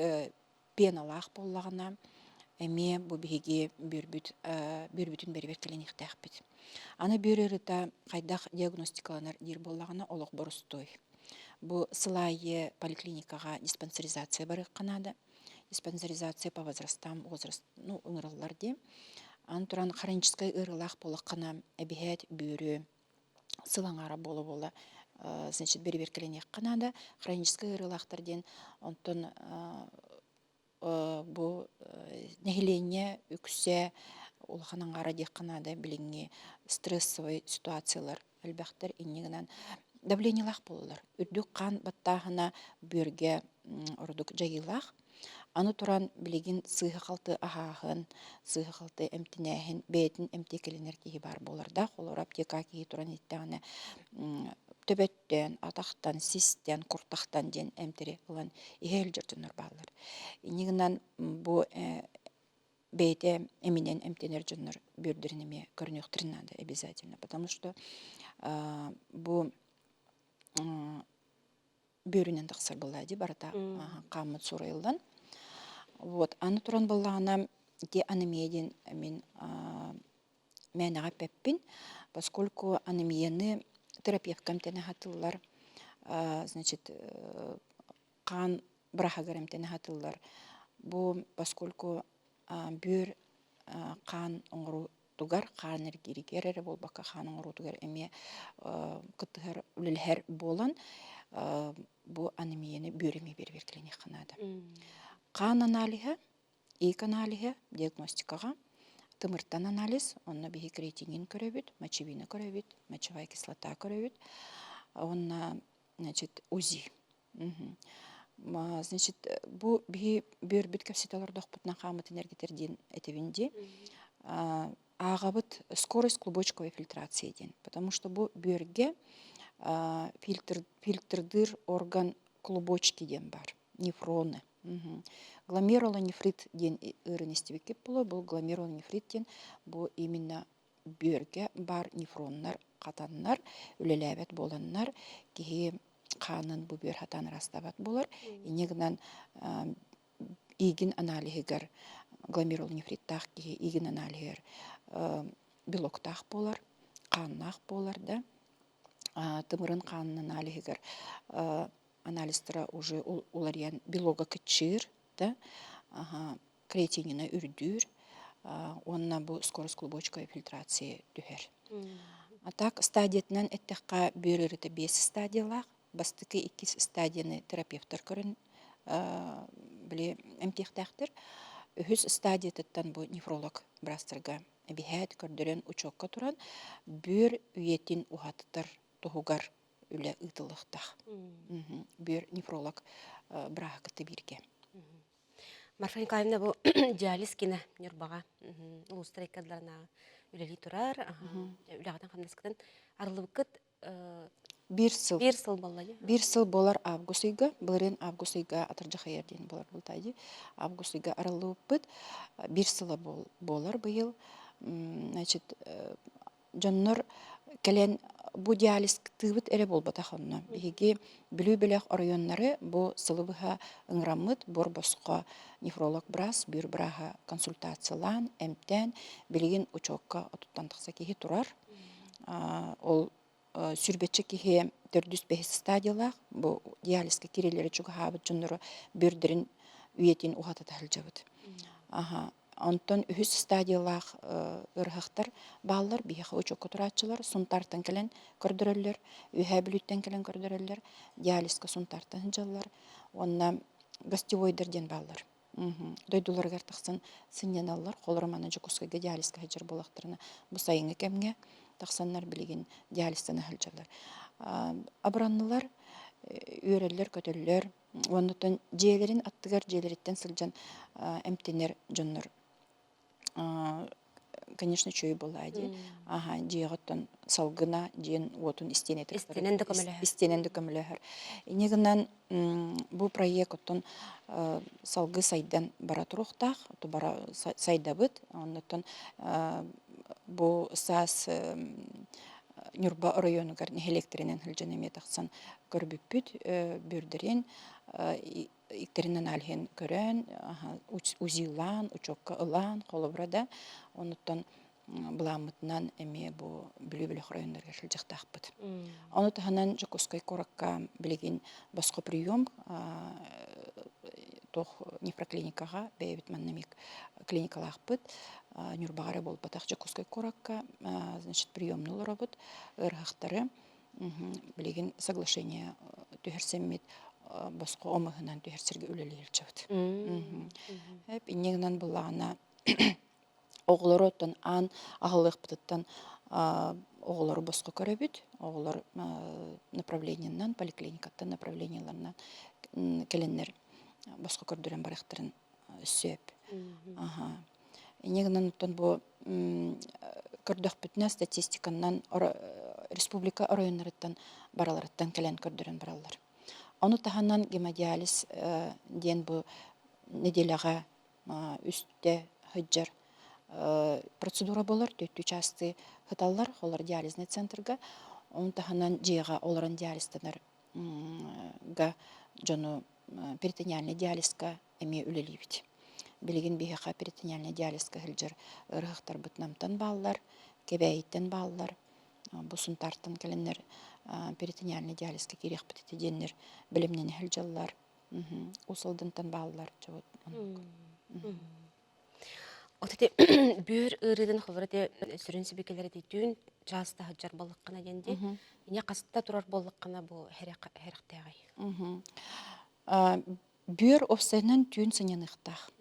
пеналаах буоллаҕына, эмиэ бу биһиги бүөрбүт бүөрбүтүн бэрибэр кэлиниэхтээхпит. Аны бүөр ыарыыта хайдах диагностикаланар диир буоллаҕына, олох боростуой. Бу сыл аайы поликлиникаҕа диспансеризация барыахха наада. Диспансеризация по возрастам возраст ну ыҥырыллар дии. Аны туран хроническай ыарыылаах буоллаххына эбиһээт бүөрү сыл аҥаара буола-буола значит бэрэбиэркэлэниэххэ наада. Хроническай ыарыылаахтар диэн онтон бу нэһилиэнньэ үксэ улахан аҥаара диэххэ наада билиҥҥи стрессовай ситуациялар элбэхтэр инньэ гынан давлениелаах буолаллар. Үрдүк хаан баттааһына бүөргэ ордук дьайыылаах. Аны туран билигин сыыһа-халты аһааһын, сыыһа-халты эмтинээһин бэйэтин эмтиэкэлэнэр киһи баар буолардаах. Олор аптека киһи туран иһиттэҕинэ төбөттөн, атахтан, систэн, куртахтан диэн эмтэри ылан иһэ сылдьар дьоннор бааллар. Инньэ гынан бу бэйэтэ эминэн эмтэнэр дьоннор бүөрдэрин эмиэ көрүнүөхтэрин наада обязательно, потому что бу бүөрүнэн тахсар буоллаа дии барыта хааммыт суурайыллан. Вот аны туран буоллаҕына ити анемия диэн мин мээнэҕэ эппэппин, поскольку анемияны терапевтка эмтэнэ сатыыллар, значит хаан быраһыгар эмтэнэ сатыыллар. Бу поскольку бүөр хаан оҥоруу тугар хаан эргииригэр эрэ буолбакка хаан оҥоруутугар эмиэ кыттыһар үлэлэһэр буолан бу анемияны бүөр эмиэ бэрэбиэркэлэниэххэ наада. Хаан аналиһа, иик аналиһа диагностикаҕа тымыртан анализ, онно биһи креатинин көрөбүт, мочевина көрөбүт, мочевая кислота көрөбүт, уонна значит УЗИ. Значит, бу биһи бүөрбүт кэпсэтэ олордохпутуна хааммытын эргитэр диэн этэбин дии. Ааҕабыт скорость клубочковой фильтрации диэн. Потому что бу бүөргэ фильтр, фильтрдыыр орган клубочки диэн бар, нефроны. Гломерулонефрит диэн ыарыыны истибиккит буолуо. Бу гломерулонефрит диэн бу именно бүөргэ баар нефроннар хатаннар, үлэлээбэт буоланнар, киһи хаанын бу бүөр хатаан ыраастаабат буолар. Инньэ гынан иигин аналиһыгар гломерулонефриттаах киһи иигин аналиһыгар белоктаах буолар, хааннаах буолар да, тымырын хаанын аналиһыгар анализтара уже уларыйан белога кыччыыр да, креатинина үрдүүр уонна бу скорость клубочковой фильтрации түһэр. А так стадиятынан эттэххэ бүөр ыарыыта биэс стадиялаах. Бастакы иккис стадияны терапевтар көрөн били эмтиэхтээхтэр. Үһүс стадиятыттан бу нефролог быраастарга эбиһээт көрдөрөн учуокка туран бүөр үйэтин уһатытар туһугар үлэ ыытыллыахтаах. Бүөр нефролог бырааһы кытта бииргэ. Марфа Николаевна бу диализ кинэ Ньурбаҕа улуустар иккардыларынааҕы үлэлии турар. Үлэҕитин хамнаскытын арыллыбыккыт. Биир сыл. Биир сыл буолла дии. Биир сыл буолар август ыйга, былырыын август ыйга атырдьах ыйар диэн буолар буолта дии. Август ыйга арыллыбыппыт. Биир сыла буолар быйыл. Значит, дьоннор кэлэн бу диализтыыбыт эрэ буолбатах онно. Биһиги Бүлүү бөлөх оройуоннары бу сылы быһа ыҥыраммыт буор босхо нефролог быраас, бүөр бырааһа консультациялаан, эмтээн, билигин учуокка отуттан тахса киһи турар. Ол сүүрбэччэ киһи төрдүс бэһис стадиялаах бу диализка киирэллэрэ чугаһаабыт дьоннору бүөрдэрин үйэтин уһатата сылдьабыт. Аха. Онтон үһүс стадиялаах ыарыһахтар бааллар, биһиэхэ учуокка турааччылар Сунтаартан кэлэн көрдөрөллөр, Үөһээ Бүлүүттэн кэлэн көрдөрөллөр, диализка Сунтаартан сылдьаллар уонна гостевойдар диэн бааллар. Дойдуларыгар тахсан сынньаналлар. Холоро маны Дьокуускайга диализка сылдьар буоллахтарына, бу сайыҥҥы кэмҥэ тахсаннар билигин диализтана сылдьаллар. Абыраннылар, үөрэллэр-көтөллөр. Уонна дьиэлэрин аттыгар дьиэлэриттэн сылдьан эмтэнэр дьоннор конечно, үчүгэй буоллаа дии. Аха, дьиэҕиттэн салгына диэн уотун истиэнэтэ Истинэн да көмөлөһөр. Истиэнэн да көмөлөһөр. Инньэ гынан бу проект оттон салгыы сайдан бара туруохтаах, бара сайдабыт. Оннуттан бу саас Ньурба оройуонугар нэһилиэктэринэн сылдьан эмиэ тахсан көрбүппүт, бүрдэрин иктэрин аналиһын көрөн, УЗИлаан, учуокка ылан, холобура да, онуттан былааммытынан эмиэ бу Бүлүү бөлөх районнарыгар сылдьыахтаахпыт. Ону таһынан Дьокуускай куоракка билигин босхо прием туох нефроклиникаҕа бэйэбит манна эмиэ клиникалаахпыт. Ньурбаҕа эрэ буолбатах Дьокуускай куоракка значит приемну олоробут ыарыһахтары билигин соглашение түһэрсэммит босхо омуһунан түһэрсэргэ үлэлиир сылдьабыт. Инньэ гынан буллаҕына оҕолору оттон аан аһыллыахпытыттан оҕолору босхо көрөбүт. Оҕолор направлениеннан, поликлиникаттан направлениеларынан кэлэннэр босхо көрдөрөн барыахтарын сөп. Инньэ гынан оттон бу көрдөхпүтүнэ статистиканан республика оройуоннарыттан бараларыттан кэлэн көрдөрөн бараллар. Ону таһынан гемодиализ диэн бу нэдиэлэҕэ үстэ сылдьар процедура буолар, түөртүү чаастыы сыталлар, олор диализнай центрга. Ону таһынан дьиэҕэ олорон диализтанар га дьону перитониальный диализка эмиэ үлэлиибит. Билигин биһиэхэ перитониальнай диализка сылдьар ыарыһахтарбыт Намтан бааллар, Кэбээйиттэн бааллар. Бу Сунтаартан кэлэннэр перитониальнай диализка киириэхпит этэ диэннэр бэлэмнэнэ сылдьаллар. Уус Алдантан бааллар. От ити бүөр ыарыытын холобур ити сүрүн сибикилэр ити түүн чаас таһырдьар буоллаххына диэн дии. Иньэ хаста турар буоллаххына бу хэрэхтээҕий? Бүөр уопсайынан түүн сынньаныахтаах.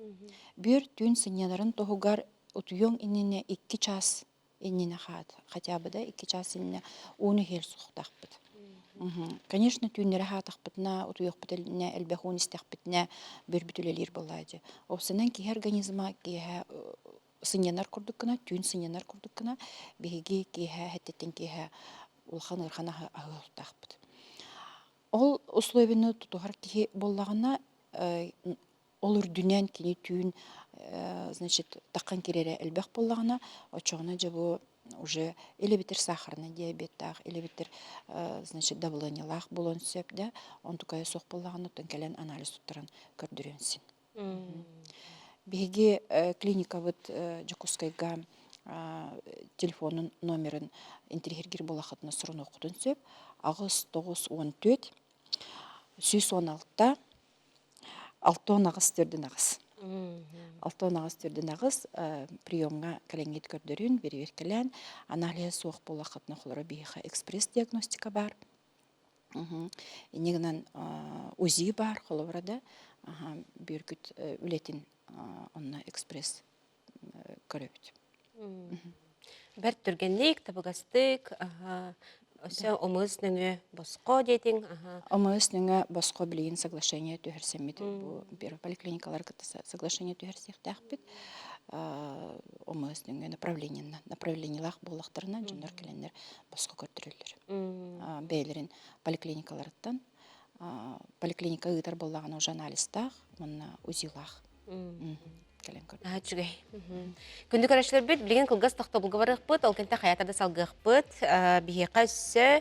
Бүөр түүн сынньанарын туһугар утуйуоҥ иннинэ икки чаас иннинэ хаат, хотя бы да икки чаас иннинэ ууну иһиэр суохтаахпыт. Конечно, түүннэри хаатахпытына, утуйуохпут иннинэ элбэх ууну истэхпитинэ бүөрбүт үлэлиир буоллаа дии. Уопсайынан киһи организма киэһэ сынньанар курдук гына, түүн сынньанар курдук гына биһиги киэһэ сэттиттэн киэһэ улахан ыарахан аһы аһыахтаахпыт. Ол условиены тутуһар киһи буоллаҕына, ол үрдүнэн кини түүн значит таххан киирэрэ элбэх буоллаҕына, оччоҕуна дьэ бу уже или эбэтэр сахарный диабеттаах, или эбэтэр значит давлениелаах буолуон сөп да, онтукайа суох буоллаҕына, оттон кэлэн анализ туттаран көрдөрүөн син. Биһиги клиникабыт Дьокуускайга телефонун номерын интириэһиргиир буоллаххытына сурунуоххутун сөп. 8 9 14 116 68 48. 68 48 приемҥа кэлэҥҥит көрдөрүн, бэрэбиэркэлээн, аналиһа суох буоллаххытына холоро биһиэхэ экспресс-диагностика баар. Инньэ гынан УЗИ баар, холобура да, бүөргүт үлэтин онно экспресс көрөбүт. Бэрт түргэнник, табыгастык, өссө омус нөҥүө босхо диэтиҥ. ОМС нөҥүө босхо билигин соглашение түһэрсэммит бу первый поликлиникалары кытта соглашение түһэрсиэхтээхпит. ОМС нөҥүө направлениеннан направлениелаах буоллахтарына дьоннор кэлэннэр босхо көрдөрөллөр. бэйэлэрин поликлиникаларыттан поликлиника ыытар буоллаҕына уже анализтаах уонна УЗИлаах кэлэн көрдüm. Үчүгэй. Күндү көрөөччүлэрбит, билигин кылгас тохтобулга барыахпыт, ол кэнтэ хайата да салгыахпыт. Биһиэхэ өссө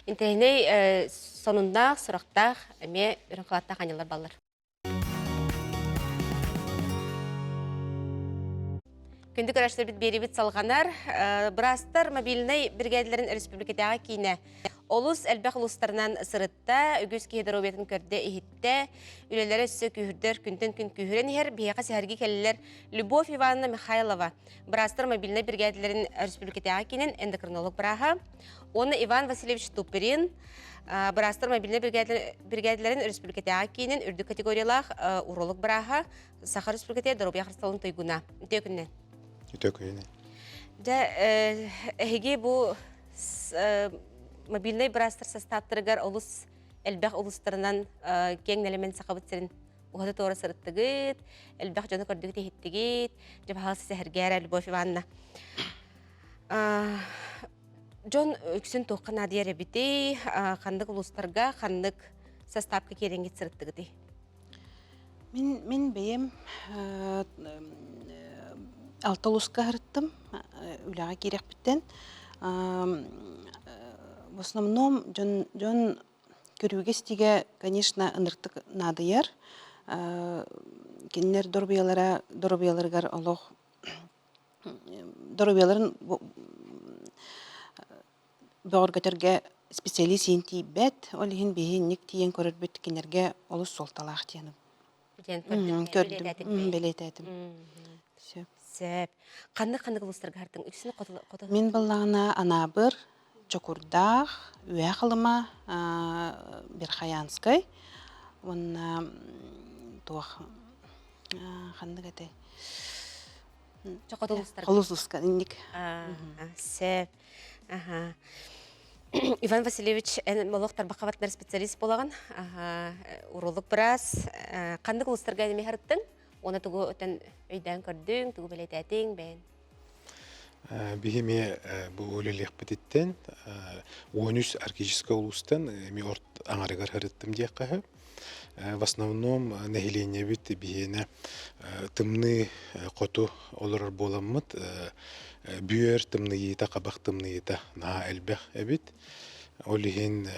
интэриэһинэй сонуннаах, сурахтаах, эмиэ үрүҥ халааттаах аанньаллар баллар. Күндү көрөөччүлэрбит биэрибит салҕанар. Быраастар мобильнай биригээдэлэрин республикатааҕы киинэ олус элбэх улуустарынан сырытта, үгүс киһи доруобуйатын көрдө-иһиттэ, үлэлэрэ өссө күүһүрдэр, күнтэн күн күүһүрэн иһэр. Биһиэхэ сэһэрги кэллилэр Любовь Ивановна Михайлова, быраастар мобильнай биригээдэлэрин республикатааҕы киинин эндокринолог бырааһа, уонна Иван Васильевич Туприн, быраастар мобильнай биригээдэлэрин республикатааҕы киинин үрдүк категориялаах уролог бырааһа, Саха Республикатыгар доруобуйа харыстабылын туйгуна. Үтүө күнүнэн. Үтүө күнүнэн. Дьэ, эһиги бу мобильнай быраастар састааптарыгар олус элбэх улуустарынан киэҥ нэлэмэн Сахабыт сирин уһата туора сырыттыгыт, элбэх дьону көрдүгүт иһиттигит. Дьэ, баһаалыста сэһэргээрэ Любовь Ивановна. Дьон үксүн туохха наадыйар эбитий? Ханнык улуустарга, ханнык састаапка киирэҥҥит сырыттыгытый? Мин, мин бэйэм алта улууска сырыттым үлэҕэ киириэхпиттэн. В основном дьон, дьон көрүүгэ-истиигэ, конечно, ынырыктык наадыйар. Кинилэр доруобуйалара, доруобуйаларыгар олох доруобуйаларын бөҕөргөтөргө специалист иин тиийбэт, ол иһин биһи инник тиийэн көрөрбүт кинилэргэ олус суолталаах диэн диэн көрдүм, бэлиэтээтим. Сөп. Сөп. Ханнык ханнык улуустарга хартыҥ? Үксүн хоту Мин быллаҕына Анаабыр, Чокурдаах, Үөһэ Халыма, Верхоянскай уонна туох ханнык этэй? Хоту улуустарга. Холус улууска инник. Сөп. Аха. Иван Васильевич, эн олох тарбахха батынар специалист буолаҕын. Аха, уролог быраас. Ханнык улуустарга эмиэ харыттыҥ? Уонна тугу өтөн өйдөөн көрдүҥ, тугу бэлиэтээтиҥ бэйэн? Биһи эмиэ бу үлэлиэхпититтэн 13 арктическай улуустан эмиэ орт аҥарыгар сырыттым диэххэ сөп. В основном нэһилиэнньэбит биһиэнэ тымныы хоту олорор буоламмыт бүөр тымныйыыта, хабах тымныйыыта наһаа элбэх эбит. Ол иһин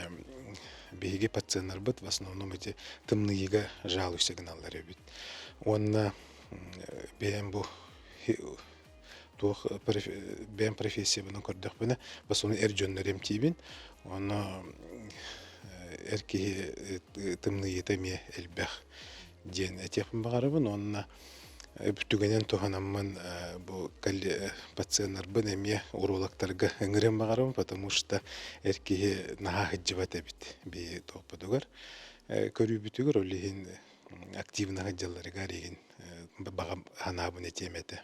биһиги пациеннарбыт в основном эти тымныйыыга жалуйся гыналлар эбит. Уонна бэйэм бу туох бэйэм профессиябынан көрдөхпүнэ, басуну эр дьоннор эмтиибин. Онно эр киһи тымныйыыта эмиэ элбэх диэн этиэхпин баҕарабын. Уонна түгэнэн туһанаммын бу пациеннарбын эмиэ урологтарга ыҥырыан баҕарабын, потому что эр киһи наһаа сылдьыбат эбит биһи туохпутугар көрүүбүтүгэр, ол иһин активно сылдьалларыгар игин баҕам санаабын этиэм этэ.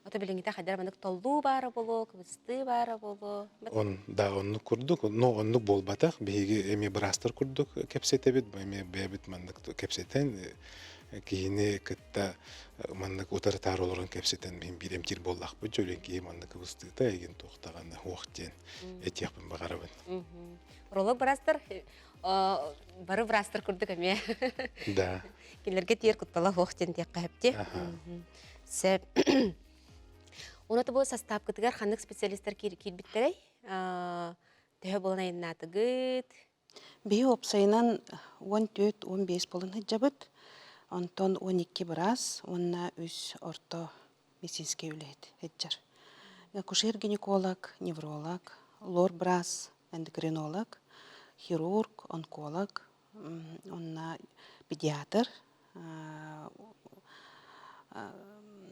Ото билиҥҥитэ хайдах маннык толлуу баара буолуо, кыбыстыы баара буолуо. Он да оннук курдук, но оннук буолбатах. Биһиги эмиэ быраастар курдук кэпсэтэбит, эмиэ бэйэбит маннык кэпсэтэн киһини кытта маннык утары-таары олорон кэпсэтэн мин биир эмтиир буоллахпыт дьөлүн киһи маннык кыбыстыыта эйигин туохтаҕына уох диэн этиэхпин баҕарабын. Уролог быраастар бары быраастар курдук эмиэ. Да. Кинилэргэ тиэр куттала суох диэн диэххэ сөп Сөп. Уна бу састаапкытыгар ханнык специалистар киирбиттэрэй? Төһө буолан айаннаатыгыт? Биһи уопсайынан 14-15 буолан сылдьабыт. Онтон 12 быраас уонна үс орто медицинскэй үлэһит сылдьар. Акушер-гинеколог, невролог, лор-быраас, эндокринолог, хирург, онколог, уонна педиатр,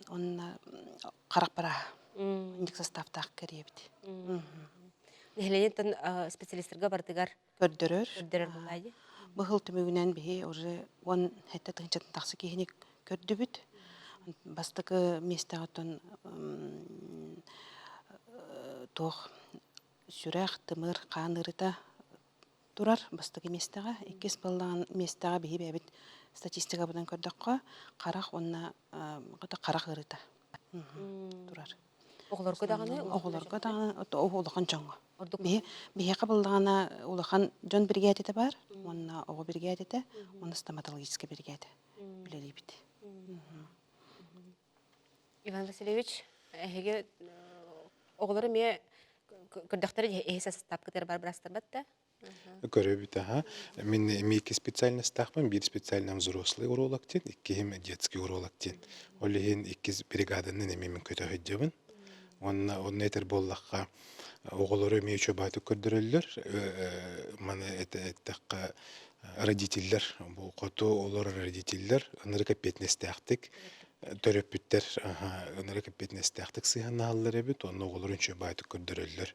уонна харах бырааһа инник составтаах кэриэбит. Нэһилиэнньэттэн специалистарга барытыгар көрдөрөр. Көрдөрөр буоллаа Быһыл түмүгүнэн биһи уже 17 тыһыынчаттан тахса киһини көрдүбүт. Бастакы миэстэҕэ оттон туох сүрэх, тымыр, хаан ыарыыта турар бастакы миэстэҕэ. Иккис буоллаҕын миэстэҕэ биһи бэйэбит статистикабытын көрдөххө, харах уонна харах ыарыыта турар. Оҕолорго даҕаны? Оҕолорго даҕаны, улахан дьоҥҥо. Ордук Биһиэхэ буоллаҕына улахан дьон биригээдэтэ баар уонна оҕо биригээдэтэ уонна стоматологическай биригээдэ үлэлиибит. Иван Васильевич, эһиги оҕолор эмиэ көрдөхтөрө эһи састаапкытыгар бар бырастарбат да? Көрөбүт аха. Мин эмиэ икки специальностаахпын. Биир специальным взрослый уролог диэн, иккиһим детский уролог диэн. Ол иһин иккис бригаданан эмиэ мин көтө сылдьабын. Уонна онно этэр буоллахха, оҕолору эмиэ үчүгэйдик көрдөрөллөр. Маны эттэххэ, родителлэр, бу хоту олорор родителлэр ынырык эппиэтинэстээхтик төрөппүттэр ынырык эппиэтинэстээхтик сыһыаннаһаллар эбит, уонна оҕолорун үчүгэйдик көрдөрөллөр.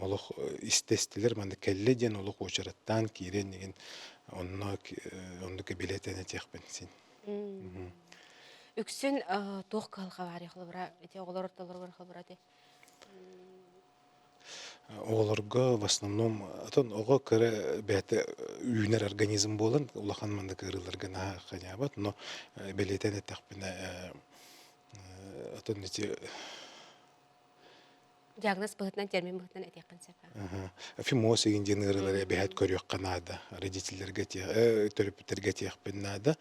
Олох истэстилэр, манна кэллэ диэн олох уочараттаан киирэн игин онно оннук билэтэн этиэхпин син. Үксүн туох кыһалҕа баарый холобура ити оҕолор ортолоругар холобура ити Оҕолорго в основном атын оҕо кыра бэйэтэ үүнэр организм буолан улахан маннык ыарыыларга наһаа хайаабат, но бэлиэтээн эттэхпинэ атын ити Диагноз быһыытынан, термин быһыытынан этиэххин сөп. Фимоз игин диэн ыарыылары эбэһээт көрүөххэ наада. Родителлэргэ төрөппүттэргэ этиэхпин наада.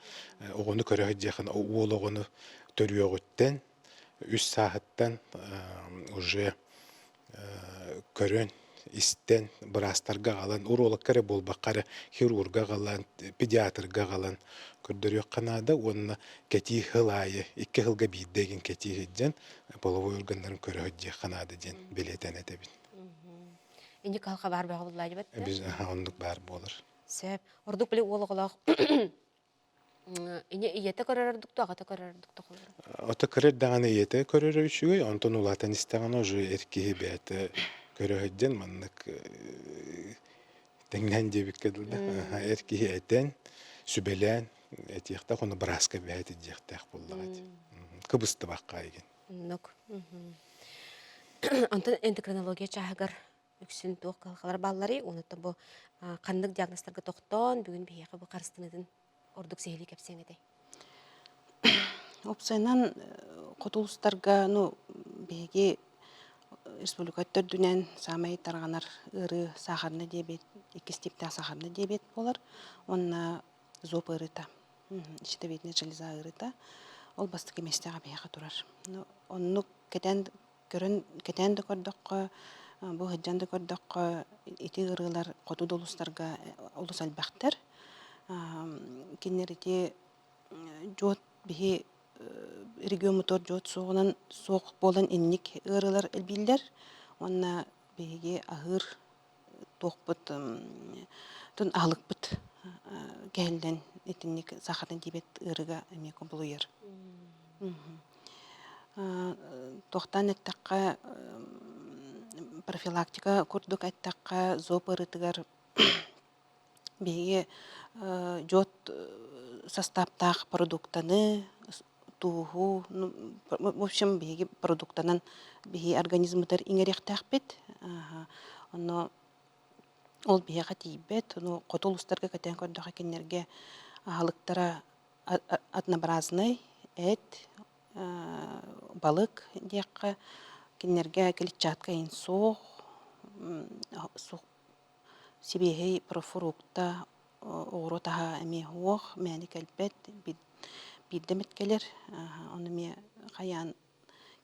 Оҕону көрө сылдьыаххын уол оҕону төрүөҕүттэн үс сааһыттан уже көрөн, истэн, быраастарга аҕалан, урологка эрэ буолбакка эрэ хирурга аҕалан, педиатрга аҕалан көрдөрүөххэ наада уонна кэтии сыл аайы, икки сылга биирдэ игин кэтии сылдьан половой органнарын көрө сылдьыахха наада диэн бэлиэтээн этэбин. Инник кыһалҕа баар бөҕө буолла дибэт Биз оннук баар буолар. Сөп. Ордук били уол оҕолоох Ини ийэтэ көрөр ордук да аҕата көрөр ордук да холобура. Ото кыра эрдэҕинэ ийэтэ көрөрө үчүгэй, онтон улаатан истэҕинэ уже эр киһи бэйэтэ көрө сылдьан маннык тэҥнээн диэбиккэ дылы эр киһи этэн, сүбэлээн этиэхтээх уонна бырааска бэйэтэ диэхтээх буоллаҕа ити. Кыбыстыбакка игин. Оннук. Онтон эндокринология чааһыгар үксүн туох кыһалҕалар баалларый? Онуттан бу ханнык диагнозтарга тохтоон бүгүн биһиэхэ бу харыстаныытын ордук сиһилии кэпсиэҥ этэй? Уопсайынан хоту улуустарга ну биһиги республика төрдүнэн саамай тарҕанар ыарыы сахарный диабет, иккис тииптээх сахарный диабет буолар уонна зоб ыарыыта, щитовидная железа ыарыыта. Ол бастакы миэстэҕэ биһиэхэ турар. Оннук кэтэн көрөн кэтээн да көрдөххө, бу сылдьан да көрдөххө, ити ыарыылар хоту да улуустарга олус элбэхтэр. Кинилэр ити дьуот биһи региоммутугар дьуот суоҕунан суох буолан инник ыарыылар элбииллэр уонна биһиги аһыыр туохпут тун аһылыкпыт кэһиллэн итинник сахатын диэбит ыарыыга эмиэ кубулуйар. Туохтан эттэххэ профилактика курдук эттэххэ зоб ыарыытыгар биһиги дьуот састааптаах продуктаны тууһу в общем биһиги продуктанан биһиги организммытыгар иҥэриэхтээхпит онно ол биһиэхэ тиийбэт ону хоту улуустарга кэтээн көрдөххө кинилэргэ аһылыктара однообразный эт балык диэххэ кинилэргэ клетчатка иһин суох сибиэһэй профрукта оҕуруот аһа эмиэ суох мээнэ кэлбэт биирдэ эмит кэлэр ону эмиэ хайаан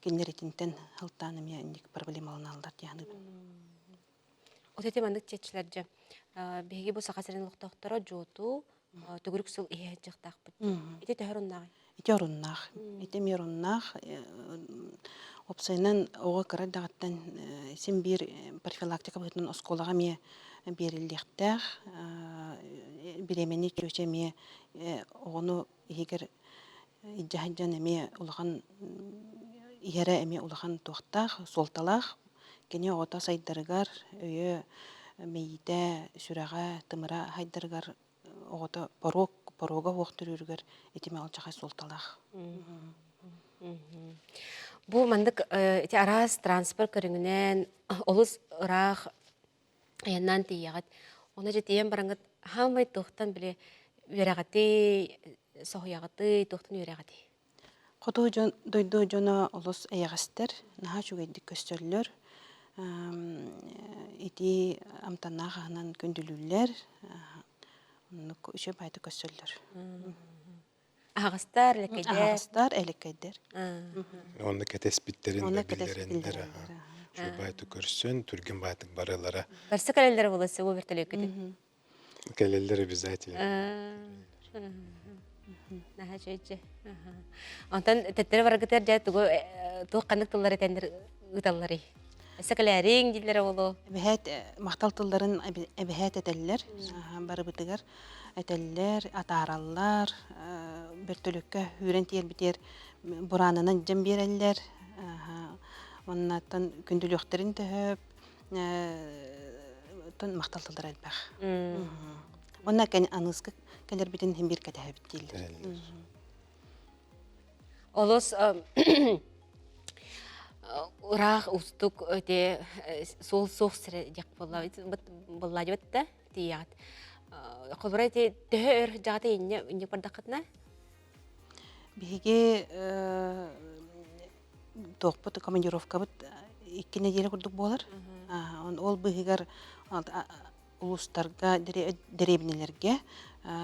кинилэр итинтэн сылтаан эмиэ инник проблемаланаллар дии саныыбын. Вот эти маннык чечилэр дьэ биһиги бу Саха сирин олохтоохторо дьуоту төгүрүк сыл иһэ сылдьыахтаахпыт. Ити төһө оруннааҕый? Ити оруннаах. Ити эмиэ оруннаах. Уопсайынан оҕо кыра эрдэҕиттэн син биир профилактика быһыытынан оскуолаҕа эмиэ биэриллиэхтээх. Бириэмэни чүөчэ эмиэ оҕону иһигэр илдьэ сылдьан эмиэ улахан иһэрэ эмиэ улахан туохтаах, суолталаах. Кини оҕото сайдарыгар, өйө, мэйиитэ, сүрэҕэ, тымыра сайдарыгар оҕото поруок поруога суох төрүүрүгэр итими алдьархай суолталаах. Бу маннык ити араас транспорт көрүҥүнэн олус ыраах айаннаан тиийэҕит. Ону дьэ тиийэн бараҥҥыт хаамай туохтан били үөрэҕитий, соһуйаҕытый, туохтан үөрэҕитий? Хоту дьон дойду дьоно олус эйэҕэстэр, наһаа үчүгэйдик көрсөллөр. Ити амтаннаах аһынан күндүлүүллэр, оннук үчүгэй баайдык көрсөллөр. Аһаҕастар, элэккэйдэр. Аһаҕастар, элэккэйдэр. Онно кэтэспиттэрин Онно да биллэрэннэр кэтэспиттэрин үчүгэй баайдык көрсөн, түргэн баайдык барылара. Барса кэлэллэр буолла сего вертолёккүтүн. Кэлэллэр обязательно. Наһаа үчүгэй. Онтон төттөрү бараргытыгар дьэ тугу туох ханнык тыллары этэннэр ыыталларый? Өссө кэлээриҥ дииллэрэ буолуо. Эбэһээт махтал тылларын эбэһээт этэллэр. Барыбытыгар этэллэр, атаараллар, бөртөлүккэ үүрэн тиэрбитигэр бураанынан дьэн биэрэллэр. Оннаттан күндүлүөхтэрин төһөп, тон махтал тыллара элбэх. Онна аныыска кэлэрбитин иһин биир кэтэһэбит дииллэр. Олус ыраах устук эти суол суох сирэ диэх буолла дебет да тиийэҕит. Холобура ити төһө өр дьаҕата инньэ инньэ бардаххытына? Биһиги туохпут командировкабыт икки нэдиэлэ курдук буолар. Ол быыһыгар улуустарга, дэриэбинэлэргэ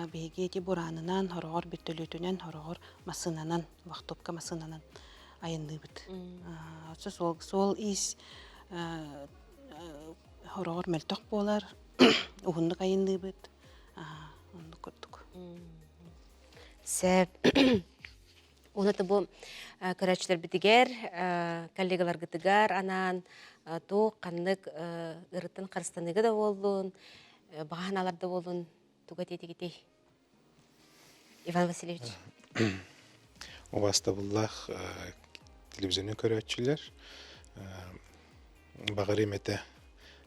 биһиги ити бураанынан, хороҕор бүттөлүөтүнэн, хороҕор массыынанан, вахтовка массыынанан айанныыбыт. Суол, суол-иис хороҕор мөлтөх буолар, уһуннук айанныыбыт, оннук курдук. Сөп. Уонна бу көрөөччүлэрбитигэр, коллегаларгытыгар анаан туох ханнык ырыттан харыстаныыга да буоллун, баҕа санаалар да буоллун туга этиэтигитий? Иван Васильевич. Убаастабыллаах телевизионный көрөөччүлэр, баҕарыам этэ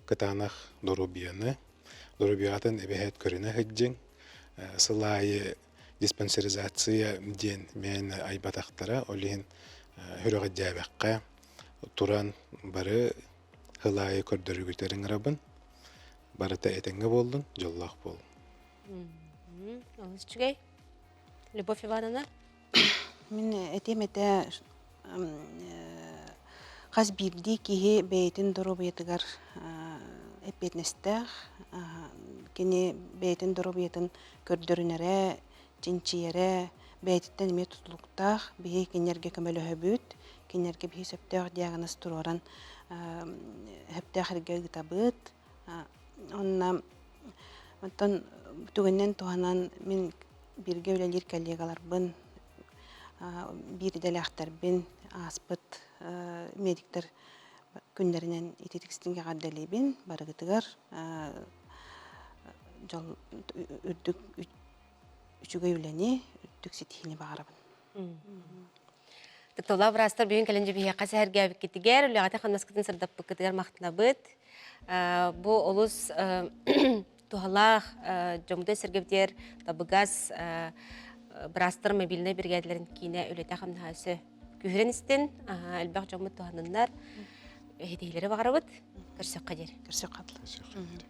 кытаанах доруобуйаны, доруобуйаҕытын эбэһээт көрүнэ сылдьыҥ, сыл аайы диспансеризация диэн мээнэ айбатахтара, ол иһин сүрэҕэлдьээбэххэ туран бары сыл аайы көрдөрүүгүтэр ыҥырабын. Барыта этэҥҥэ буоллун, дьоллоох буолун. Олус үчүгэй. Любовь Ивановна? Мин этиэм этэ хас биирдии киһи бэйэтин доруобуйатыгар эппиэтинэстээх, кини бэйэтин доруобуйатын көрдөрүнэрэ, чинчийэрэ бэйэтиттэн эмиэ тутулуктаах. Биһиги кинилэргэ көмөлөһөбүт, кинилэргэ биһиги сөптөөх диагноз туруоран сөптөөх эргэ ыытабыт. Онно оттон түгэнинэн туһанан мин бииргэ үлэлиир коллегаларбын, биир идэлээхтэрбин ааспыт медиктэр күннэринэн ититик истиҥ эҕэрдэлиибин барыгытыгар дьол үрдүк үчүгэй үлэни, үрдүк ситиһиини баҕарабын. Тыкталаах быраастар бүгүн кэлэн дьүбүһиэххэ сэһэргээбиккитигэр, үлэҕитин-хамнаскытын сырдаппыккытыгар махтанабыт. Бу олус туһалаах дьоммутун-сэргэбитигэр табыгас быраастар мобильнай биригээдэлэрин киинэ үлэтэ-хамнаһа өссө күүһүрэн истин, элбэх дьоммут туһаныннар. Эһитиһилэри баҕарабыт. Көрсөххө диэри. Көрсөххө диэри.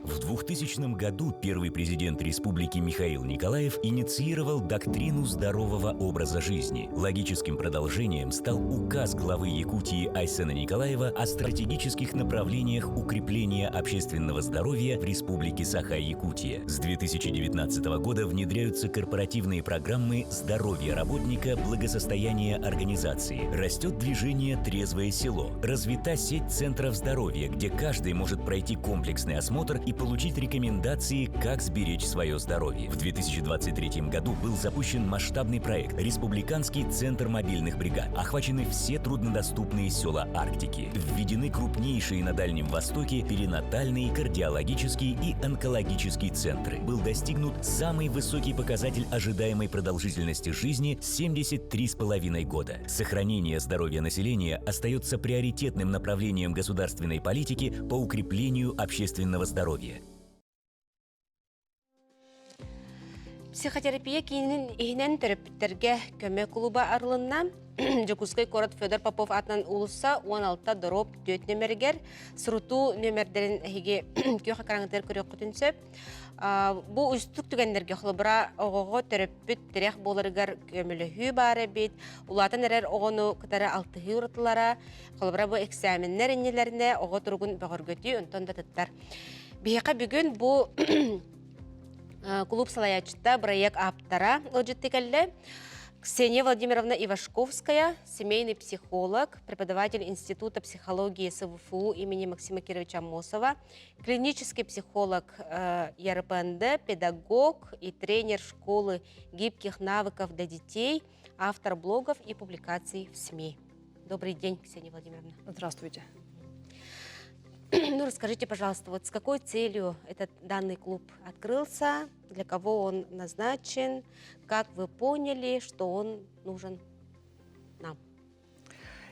В 2000 году первый президент республики Михаил Николаев инициировал доктрину здорового образа жизни. Логическим продолжением стал указ главы Якутии Айсена Николаева о стратегических направлениях укрепления общественного здоровья в Республике Саха-Якутия. С 2019 года внедряются корпоративные программы «Здоровье работника. Благосостояние организации». Растет движение «Трезвое село». Развита сеть центров здоровья, где каждый может пройти комплексный осмотр и получить рекомендации, как сберечь свое здоровье. В 2023 году был запущен масштабный проект «Республиканский центр мобильных бригад». Охвачены все труднодоступные села Арктики. Введены крупнейшие на Дальнем Востоке перинатальный, кардиологический и онкологический центры. Был достигнут самый высокий показатель ожидаемой продолжительности жизни – 73,5 года. Сохранение здоровья населения остается приоритетным направлением государственной политики по укреплению общественного здоровья. Психотерапия киинин иһинэн төрөппүттэргэ көмө клуба арылынна. Дьокуускай куорат Федор Попов аатынан уулусса 16 дороб 4 нөмэригэр сурутуу нөмэрдэрин эһиги күөх экраҥҥытыгар көрүөххүтүн сөп. Бу уустук түгэннэргэ холобура оҕоҕо төрөппүт тирэх буоларыгар көмөлөһүү баар эбит, улаатан эрэр оҕону кытары алтыһыы уратылара, холобура бу эксээмэннэр иннилэринэ оҕо туругун бөҕөргөтүү онтон да тыттар. Биһиэхэ бүгүн бу клуб салайааччыта, бырайыак ааптара ыалдьытты кэллэ. Ксения Владимировна Ивашковская, семейный психолог, преподаватель Института психологии СВФУ имени Максима Кировича Аммосова, клинический психолог ЯРПНД, педагог и тренер школы гибких навыков для детей, автор блогов и публикаций в СМИ. Добрый день, Ксения Владимировна. Здравствуйте. Ну, расскажите, пожалуйста, вот с какой целью этот данный клуб открылся, для кого он назначен, как вы поняли, что он нужен нам?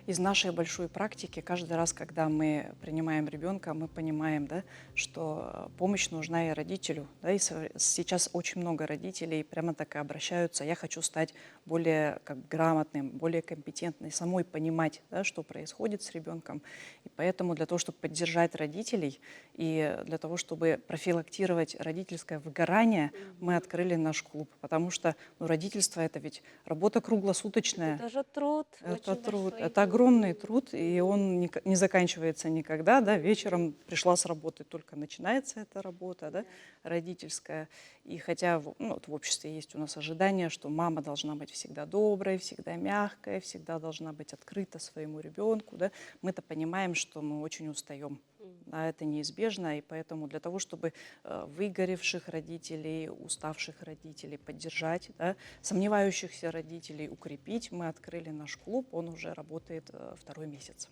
Из нашей большой практики каждый раз, когда мы принимаем ребенка, мы понимаем, да, что помощь нужна и родителю. Да, и сейчас очень много родителей прямо так и обращаются. Я хочу стать более как, грамотным, более компетентной, самой понимать, да, что происходит с ребенком. И поэтому для того, чтобы поддержать родителей и для того, чтобы профилактировать родительское выгорание, мы открыли наш клуб. Потому что ну, родительство – это ведь работа круглосуточная. Это же труд. Это труд. Это огромный труд, и он не заканчивается никогда. Да? Вечером пришла с работы, только начинается эта работа да, родительская. И хотя ну, вот в обществе есть у нас ожидание, что мама должна быть всегда доброй, всегда мягкой, всегда должна быть открыта своему ребенку, да, мы-то понимаем, что мы очень устаем. Да, это неизбежно, и поэтому для того, чтобы выгоревших родителей, уставших родителей поддержать, да, сомневающихся родителей укрепить, мы открыли наш клуб, он уже работает второй месяц.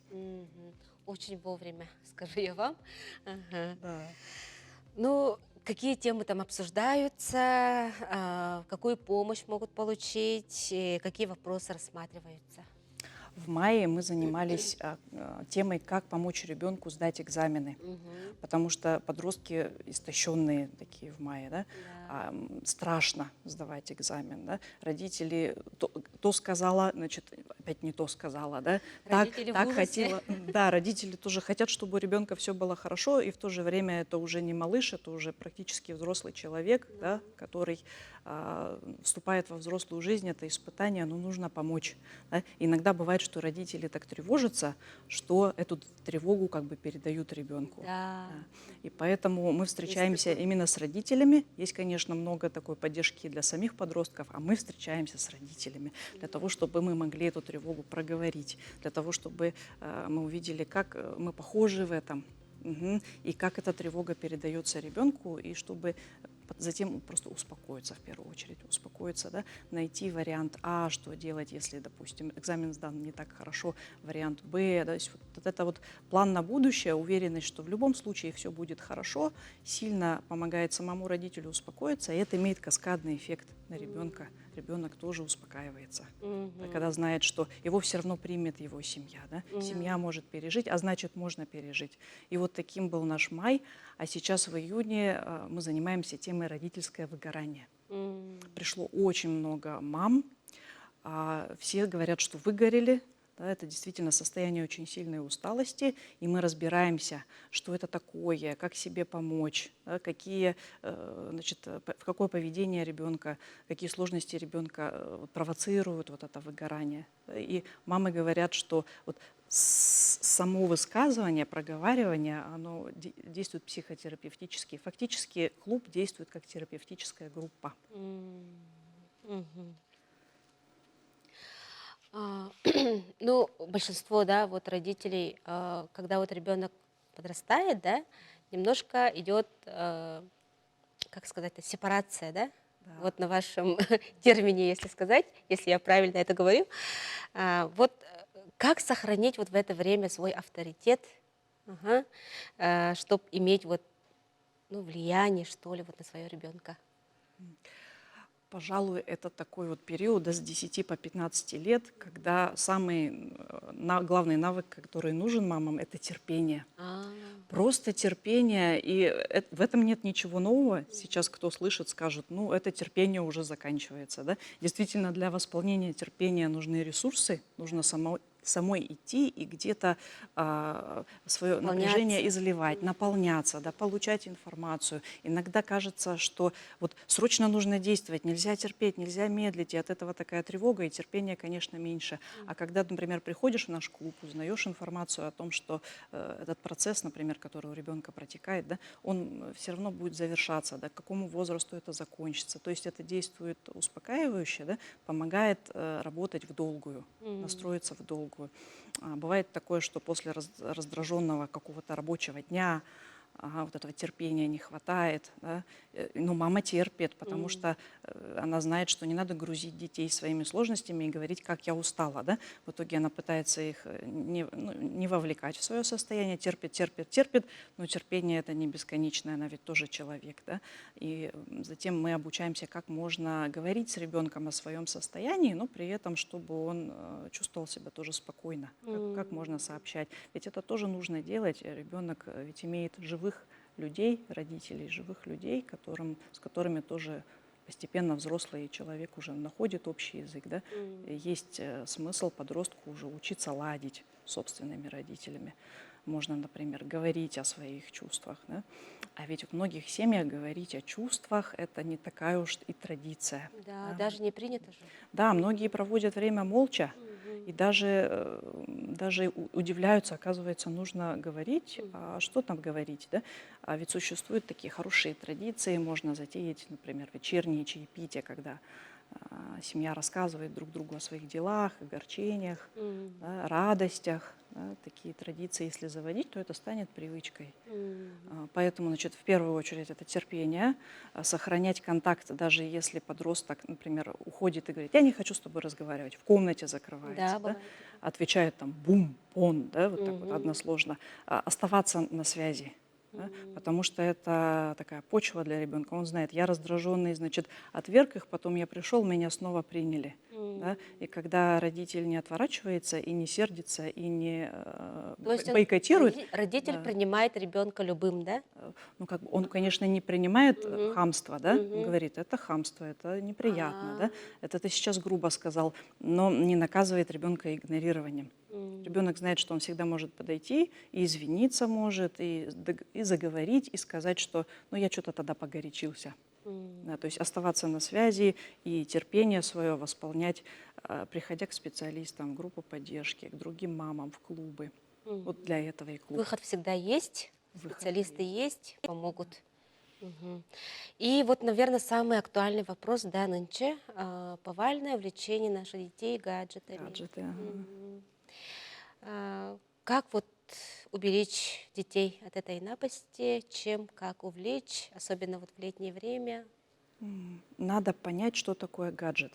Очень вовремя, скажу я вам. Ага. Да. Ну, какие темы там обсуждаются, какую помощь могут получить, какие вопросы рассматриваются? В мае мы занимались темой, как помочь ребенку сдать экзамены, потому что подростки истощенные такие в мае, да? Страшно сдавать экзамен, да? Родители то сказала, значит, опять не то сказала, да? Так, Родители в так ужасе. хотела. Да, родители тоже хотят, чтобы у ребенка все было хорошо, и в то же время это уже не малыш, это уже практически взрослый человек, да, который вступает во взрослую жизнь, это испытание, но нужно помочь. Да? Иногда бывает, что родители так тревожатся, что эту тревогу как бы передают ребенку. Да. И поэтому мы встречаемся именно с родителями. Есть, конечно, много такой поддержки для самих подростков, а мы встречаемся с родителями для того, чтобы мы могли эту тревогу проговорить, для того, чтобы мы увидели, как мы похожи в этом, и как эта тревога передается ребенку, и чтобы затем просто успокоиться в первую очередь, успокоиться, да, найти вариант А, что делать, если, допустим, экзамен сдан не так хорошо, вариант Б, да, то есть вот это вот план на будущее, уверенность, что в любом случае все будет хорошо, сильно помогает самому родителю успокоиться, и это имеет каскадный эффект на ребенка. Ребенок тоже успокаивается, да, когда знает, что его все равно примет его семья, да? Семья может пережить, а значит, можно пережить. И вот таким был наш май, а сейчас в июне мы занимаемся темой родительское выгорание. Пришло очень много мам, все говорят, что выгорели, да, это действительно состояние очень сильной усталости, и мы разбираемся, что это такое, как себе помочь, да, какие, значит, в какое поведение ребенка, какие сложности ребенка провоцируют вот это выгорание. И мамы говорят, что вот само высказывание, проговаривание, оно действует психотерапевтически. Фактически клуб действует как терапевтическая группа. Ну, большинство, да, вот родителей, когда вот ребенок подрастает, да, немножко идет, как сказать, сепарация, да? Да. Вот на вашем термине, если сказать, если я правильно это говорю. Вот как сохранить вот в это время свой авторитет, ага, чтобы иметь вот, ну, влияние, что ли, вот на своего ребенка? Пожалуй, это такой вот период да, с 10 по 15 лет, когда самый главный навык, который нужен мамам, это терпение. А. Просто терпение, и в этом нет ничего нового. Сейчас кто слышит, скажет, ну, это терпение уже заканчивается. Да? Действительно, для восполнения терпения нужны ресурсы, нужно самой идти и где-то свое напряжение изливать, наполняться, да, получать информацию. Иногда кажется, что вот срочно нужно действовать, нельзя терпеть, нельзя медлить, и от этого такая тревога, и терпение, конечно, меньше. А когда, например, приходишь в наш клуб, узнаешь информацию о том, что этот процесс, например, который у ребенка протекает, да, он все равно будет завершаться, да, к какому возрасту это закончится. То есть это действует успокаивающе, да, помогает работать в долгую, настроиться в долгую. Бывает такое, что после раздраженного какого-то рабочего дня ага, вот этого терпения не хватает, да? Но мама терпит, потому что она знает, что не надо грузить детей своими сложностями и говорить, как я устала. Да? В итоге она пытается их ну, не вовлекать в свое состояние, терпит, терпит, терпит, но терпение это не бесконечное, она ведь тоже человек. Да? И затем мы обучаемся, как можно говорить с ребенком о своем состоянии, но при этом, чтобы он чувствовал себя тоже спокойно, как можно сообщать. Ведь это тоже нужно делать. Ребенок ведь имеет живых людей, родителей, живых людей, с которыми тоже постепенно взрослый человек уже находит общий язык. Да? Есть смысл подростку уже учиться ладить с собственными родителями. Можно, например, говорить о своих чувствах. Да? А ведь в многих семьях говорить о чувствах – это не такая уж и традиция. Да, даже не принято же. Да, многие проводят время молча и даже удивляются, оказывается, нужно говорить. А что там говорить, да? А ведь существуют такие хорошие традиции, можно затеять, например, вечерние чаепития, когда семья рассказывает друг другу о своих делах, огорчениях, да, радостях. Да, такие традиции, если заводить, то это станет привычкой. Поэтому, значит, в первую очередь это терпение, сохранять контакт, даже если подросток, например, уходит и говорит, я не хочу с тобой разговаривать, в комнате закрывается, Да, да, бывает. отвечает там бум, он, да, вот так вот Мгм. односложно, оставаться на связи. Да, потому что это такая почва для ребенка. Он знает, я раздраженный, значит, отверг их, потом я пришел, меня снова приняли. Да? И когда родитель не отворачивается и не сердится, и не То есть он бойкотирует, родитель да. принимает ребенка любым, да? Ну, как бы он, конечно, не принимает Мгм. хамство, да? Он Мгм. говорит, это хамство, это неприятно, да? А. Это ты сейчас грубо сказал, но не наказывает ребенка игнорированием. Ребенок знает, что он всегда может подойти и извиниться может, и заговорить, и сказать, что ну, я что-то тогда погорячился. Да, то есть оставаться на связи и терпение свое восполнять, приходя к специалистам, в группу поддержки, к другим мамам, в клубы. Вот для этого и клуб. Выход всегда есть, Выход специалисты есть, помогут. И вот, наверное, самый актуальный вопрос, да, нынче, повальное увлечение наших детей гаджетами. Гаджеты, ага. Как вот уберечь детей от этой напасти, чем, как увлечь, особенно вот в летнее время? Надо понять, что такое гаджет.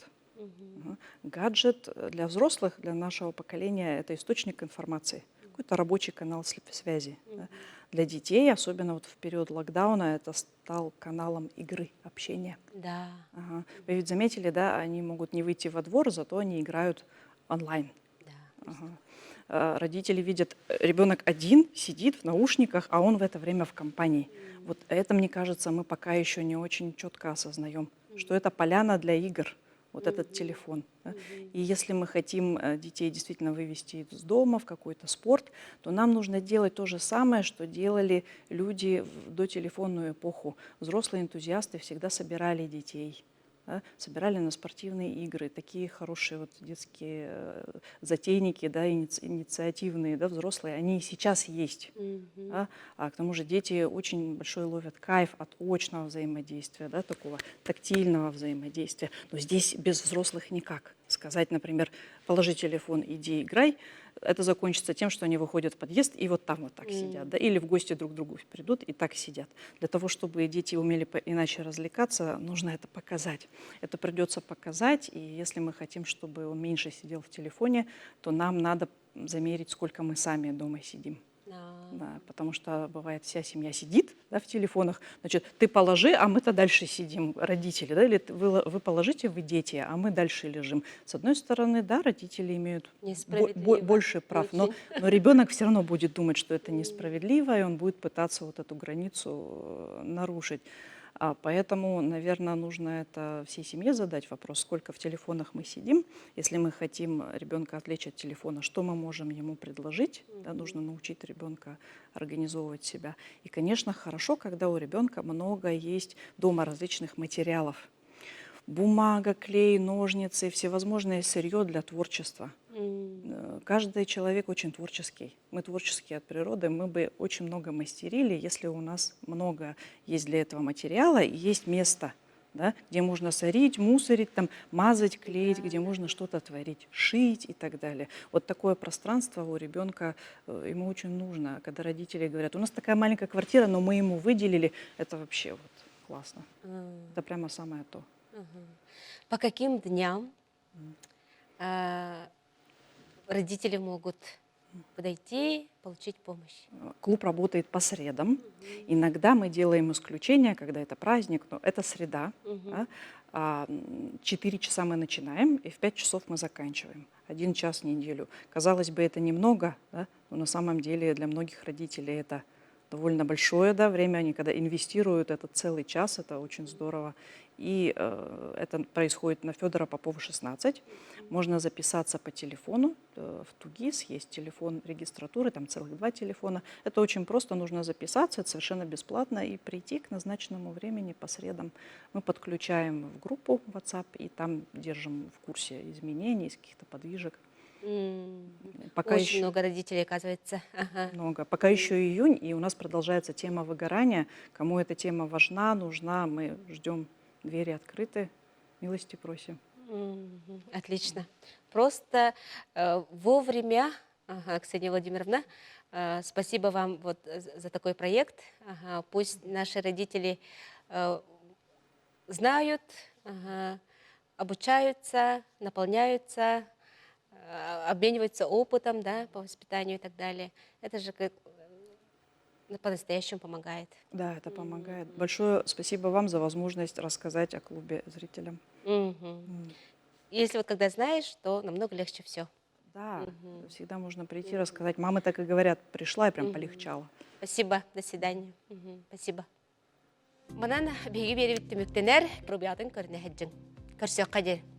Гаджет для взрослых, для нашего поколения, это источник информации, какой-то рабочий канал связи. Да. Для детей, особенно вот в период локдауна, это стал каналом игры, общения. Ага. Вы ведь заметили, да, они могут не выйти во двор, зато они играют онлайн. Ага. Родители видят, ребенок один сидит в наушниках, а он в это время в компании. Вот это, мне кажется, мы пока еще не очень четко осознаем, что это поляна для игр, вот этот телефон. Да? И если мы хотим детей действительно вывести из дома в какой-то спорт, то нам нужно делать то же самое, что делали люди в дотелефонную эпоху. Взрослые энтузиасты всегда собирали детей. Да, собирали на спортивные игры, такие хорошие вот детские затейники, да, инициативные, да, взрослые, они и сейчас есть. Да? А к тому же дети очень большой ловят кайф от очного взаимодействия, да, такого тактильного взаимодействия. Но здесь без взрослых никак. Сказать, например, положи телефон, иди играй, это закончится тем, что они выходят в подъезд и вот там вот так сидят, да, или в гости друг к другу придут и так сидят. Для того, чтобы дети умели иначе развлекаться, нужно это показать. Это придется показать, и если мы хотим, чтобы он меньше сидел в телефоне, то нам надо замерить, сколько мы сами дома сидим. Да, потому что бывает вся семья сидит да, в телефонах, значит, ты положи, а мы-то дальше сидим, родители, да, или вы, вы положите, вы дети, а мы дальше лежим. С одной стороны, да, родители имеют больше прав, но, но ребенок все равно будет думать, что это несправедливо, и он будет пытаться вот эту границу э, нарушить. А поэтому, наверное, нужно это всей семье задать вопрос, сколько в телефонах мы сидим. Если мы хотим ребенка отвлечь от телефона, что мы можем ему предложить? Mm-hmm. Да, нужно научить ребенка организовывать себя. И, конечно, хорошо, когда у ребенка много есть дома различных материалов. Бумага, клей, ножницы, всевозможное сырье для творчества. Mm. Каждый человек очень творческий. Мы творческие от природы, мы бы очень много мастерили, если у нас много есть для этого материала и есть место, да, где можно сорить, мусорить, там, мазать, клеить, где можно что-то творить, шить и так далее. Вот такое пространство у ребенка, э, ему очень нужно. Когда родители говорят, у нас такая маленькая квартира, но мы ему выделили, это вообще вот классно. Mm. Это прямо самое то. По каким дням mm. родители могут подойти, получить помощь? Клуб работает по средам. Угу. Иногда мы делаем исключение, когда это праздник, но это среда. Угу. Да? 4 часа мы начинаем, и в 5 часов мы заканчиваем. Один час в неделю. Казалось бы, это немного, да? но на самом деле для многих родителей это довольно большое да, время. Они когда инвестируют этот целый час, это очень здорово. И э, это происходит на Федора Попова, 16. Можно записаться по телефону э, в 2ГИС, есть телефон регистратуры, там целых два телефона. Это очень просто, нужно записаться, это совершенно бесплатно, и прийти к назначенному времени по средам. Мы подключаем в группу WhatsApp и там держим в курсе изменений, каких-то подвижек. Пока Очень еще много родителей, оказывается. Ага. Много. Пока еще июнь, и у нас продолжается тема выгорания. Кому эта тема важна, нужна, мы ждем двери открыты. Милости просим. Отлично. Просто э, вовремя, ага, Ксения Владимировна, э, спасибо вам вот за такой проект. Ага, пусть наши родители э, знают, ага, обучаются, наполняются, э, обмениваются опытом да, по воспитанию и так далее. Это же как э, по-настоящему помогает. Да, это помогает. Большое спасибо вам за возможность рассказать о клубе зрителям. Мгм. Если вот когда знаешь, то намного легче все. Да, всегда можно прийти, рассказать. Мамы так и говорят, пришла и прям полегчало. Спасибо, до свидания. Мгм, Спасибо. Манан биһиги биэриибит түмүктэнэр, доруобуйаҕытын көрүнэ сылдьыҥ. Көрсүөххэ диэри.